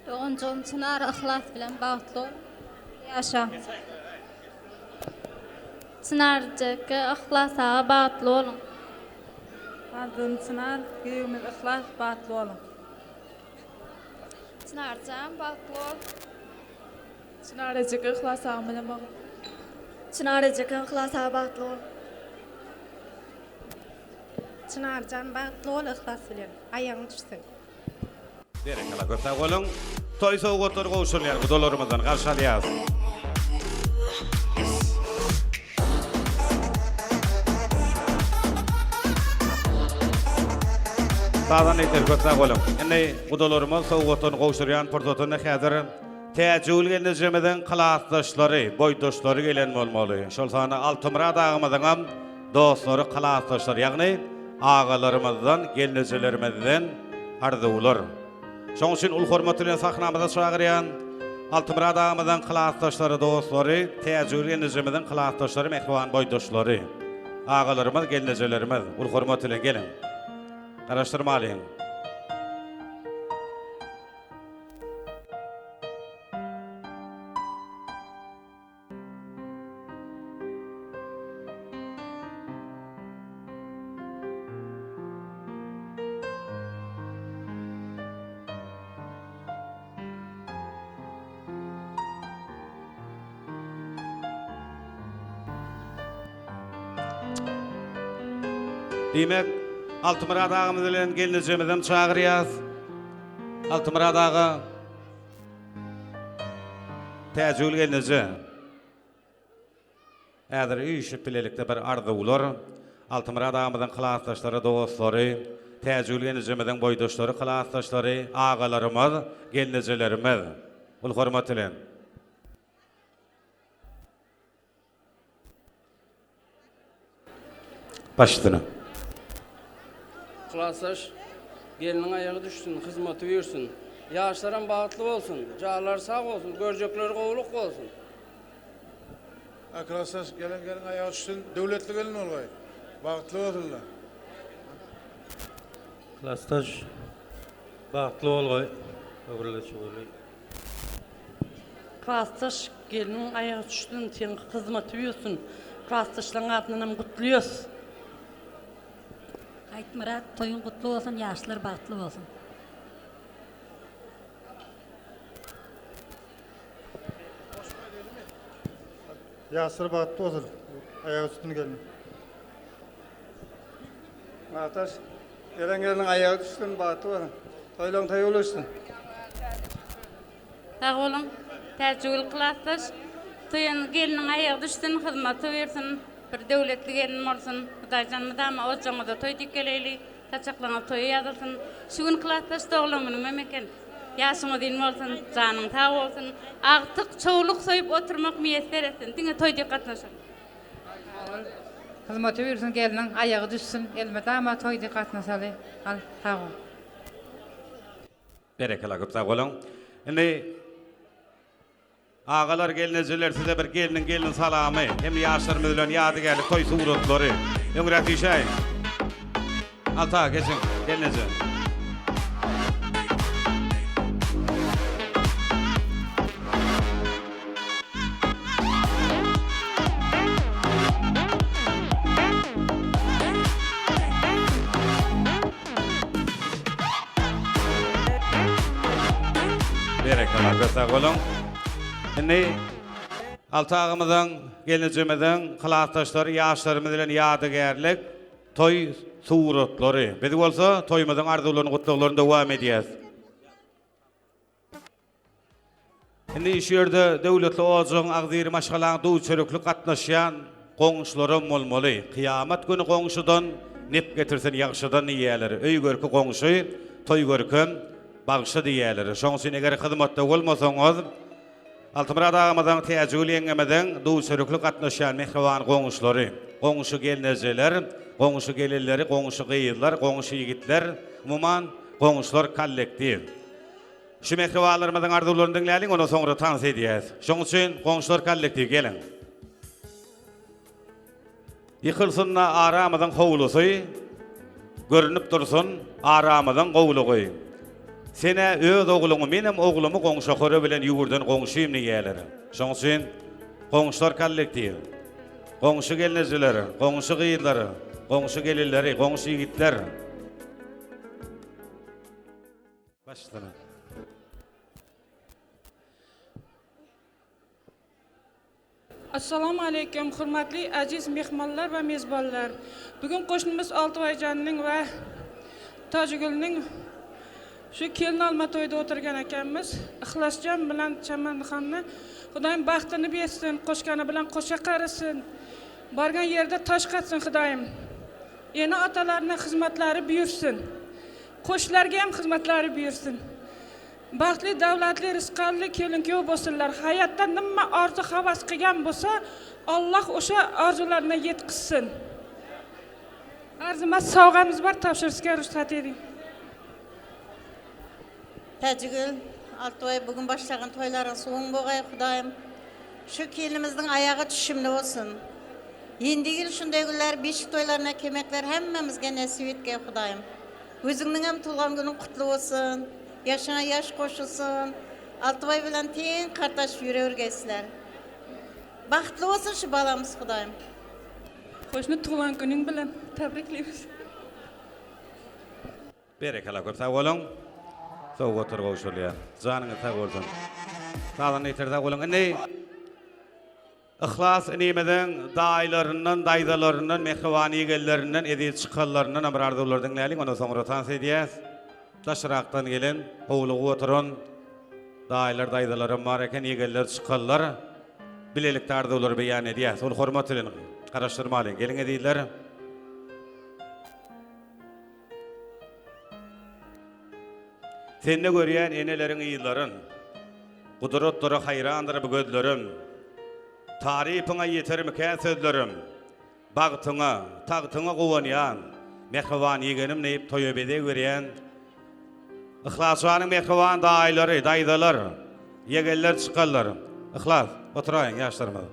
Doganjygym Çynar Yhlas bilen bagtly bol, ýaşa. Çynarjeke Yhlas aga bagtly boluň. Arzuwym Çynar, giýewimiz Yhlas bagtly boluň. Çynarjan bagtly bol. Çynar ejeke Yhlas agam bilen bagtly. Çynar ejeke Yhlas aga bagtly bol. Çynarjan bagtly bol Yhlas bilen. Aýagyň düşsün. Berekella köp sag boluň. Toý sowgatlary gowşurylýar gudalarymyzdan garşy alýas. Sazanda ýigitler köp sag boluň. Indi gudalarymyz sowgatlaryny gowşurýan pursatynda häzir Täjigül gelnejemiziň klasdaşlary, boýdaşlary gelen bolmaly. Şol sanda Altymyrat agamyzyňam. dostlary, klasdaşlary, ýagny agalarymyzdan, gelnejelerimizden arzuwlar. Şonuň üçin uly hormat bilen sahnamyza çagyrýan Altymyrat agamyzyň klasdaşlary, dostlary, Täjigül gelnejemiziň klasdaşlary, mähriban boýdaşlary, agalarymyz, gelnejelerimiz uly hormat bilen geliň. Garaşdyrmalyň. Diýmek, Altymyrat agamyz bilen gelnejemizem çagyrýas. Altymyrat aga. Täjigül gelneje. Häzir üýşüp bilelikde bir arzuwlar. Altymyrat agamyzyň klasdaşlary, dostlary, Täjigül gelnejemiziň boýdaşlary, klasdaşlary, agalarymyz, gelnejelerimiz. Uly hormat bilen. Baş üstüne. Klasdaş, gelniň aýagy düşsün, hyzmaty buýursyn. Ýaşlaram bagtly bolsun, janlary sag bolsun, görjekleri gowulyk bolsun. A klasdaş, gelen gelin aýagy düşsün, döwletli gelin bolgaý. Bagtly bolsunlar. Klasdaş, bagtly bolgaý, öwrüli çöwrüli. Klasdaş gelniň aýagy düşsün seň hyzmaty buýursun klasdaşlaň adyndanam gutlyýas. Aýtmyrat toýuň gutly bolsun ýaşlar bagtly bolsun. Ýaşlar bagtly bolsun aýagy düşsün gelniň. Klasdaş gelen gelniň aýagy düşsün bagtly bolsun toýlaň toýa ulaşsyn. Sag boluň Täjigül klasdaş. Toýan gelniň aýagy düşsün, hyzmaty buýursyn, bir döwletli gelin bolsun. Hudaýjan mydama ojagyňyzda toý diýip geleýli, saçaklaryňyz toýa ýazylsyn. Şu gün klasdaş doglan günüňem eken. Ýaşyň uzyn bolsun, janyň sag bolsun. Agtyk, çowluk soýup oturmak miýesser etsin. Diňe toý diýip gatnaşaly. Hyzmaty buýursyn gelniň aýagy düşsün elmydama toý diýip gatnaşaly. Al sag bol. Berekella köp sag boluň. Indi agalar gelnejeler size bir gelniň gelin salamy hem ýaşlarymyz bilen ýadygärlik toý suratlary. Öňräk düşäýiň. Alta geçiň gelneje. Berekella köp sag boluň. Indi Alty agamyzyň, gelnejemiziň klasdaşlary, ýaşlarymyz bilen ýadygärlik toý suratlary. Biz bolsa toýumyzyň arzuwlaryny, gutlaglaryny dowam edýäs. Indi şu ýerde döwletli ojagyň agzybir maşgalaň duz-çörekli gatnaşýan goňşularam bolmaly. Kyýamat güni goňşudan nep getirsin ýagşydan diýýärler. Öý görki goňşy, toý görkem bagşy diýýärler. Şoň üçin eger hyzmatda bolmasaňyz, Altymyrat agamyzyň, Täjigül ýeňňemiziň duz-çörekli gatnaşýan mähriban goňşulary, goňşy gelnejeler, goňşy gelinleri, goňşy gyzlar, goňşy ýigitler, umuman, goňşular kollektiw. Şu mähribanlarymyzyň arzuwlaryny diňläliň, ondan soňra tans edýäs. Şoň üçin goňşular kollektiw geliň. Ýykylsyn-da aramyzyň howlusy, Görünip dursun aramyzyň gowlugy. Sen-ä öz ogluňy, menem oglumy goňşa höre bilen ýüwürden goňşym diýýärler. Şoň üçin goňşular kollektiw, goňşy gelnejeler, goňşy gyzlar, goňşy gelinleri, goňşy ýigitler. Başlanan. Assalamu aleýkum, hormatly aziz myhmanlar we mezbanlar. Bu gün goşnumyz Altybaýjanyň we Tajigülüniň şu kelin alma toýda oturgan ekenmiz. Yhlasjan bilen Çemenhany Hudaýym bagtyny bersin, goşgany bilen goşa garysyn. Bargan ýerde taş gatsyn Hudaýym. Ene-atalaryna hyzmatlary buýursyn. Goşlarga hem hyzmatlary buýursyn. Bagtly, döwletli, rysgally kelin-küýew bolsunlar. Haýatda nima arzu-hawas kylgan bolsa, Allah oşa arzuwlaryna ýetkizsin. Arzymas sowgamyz bar tabşyryşga rugsat ediň. Täjigül, Altybaý bu gün başlagan toýlaryň suwuň bogaý Hudaýym. Şu kelinimizdiň aýagy düşümli bolsun. Ýendi ýyl şundaý günler beşik toýlaryna kemekler hemmemizge nesip etgeý Hudaýym. Özüňniňem tuglan günüň kutly bolsun. Ýaşyňa ýaş goşulsyn. Altybaý bilen teň gardaş ýürewergeýsizler. Bagtly bolsun şu balamyz Hudaýym. Hoşnut tuglan günüň bilen täbrikleýmiz. Berekella köp sag boluň. Sowgatlar gowşurylýar. Janyňyz sag bolsun. Sazanda ýeter sag boluň. Indi Yhlas inimiziň daýylaryndan, daýzalaryndan, mähriban ýegenlerinden, eziz çykanlaryndanam bir arzuwlar diňläliň, ondan soňra tans edýäs. Daşrakdan gelen, howlugyp oturan daýylar, daýzalaram bar eken, ýegenler, çykanlar bilelikde arzuwlary beýan edýäs. Uly hormat bilen garaşdyrmalyň. Geliň ezizler. Sende görýän eneleriň yzlaryn, Gudratlara haýrandyr bu gözlerim. Tarypyňa ýetermikä sözlerim, Bagtyňa, tagtyňa guwanýan, Mähriban ýegenim diýip toýa bezeg berýän Yhlasjanyň mähriban daýylary, daýzalar, ýegenler, çykanlar. Yhlas, oturaýyň ýaşlarymyz.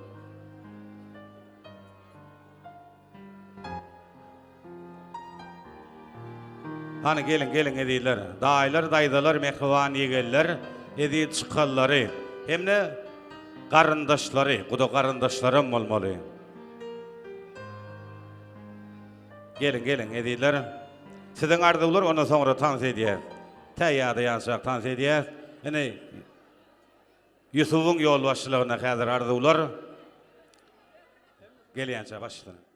Hany geliň geliň ezizler. Daýylar daýzalar mähriban ýegenler eziz çykanlary hemde garyndaşlary guda garyndaşlaram bolmaly. Geliň geliň ezizler. Siziň arzuwlar ondan soňra tans edýäs. Tä ýadaýançak tans edýäs. Ine Ýusubyň ýolbaşçylygynda häzir arzuwlar gelýänçä başlasyn.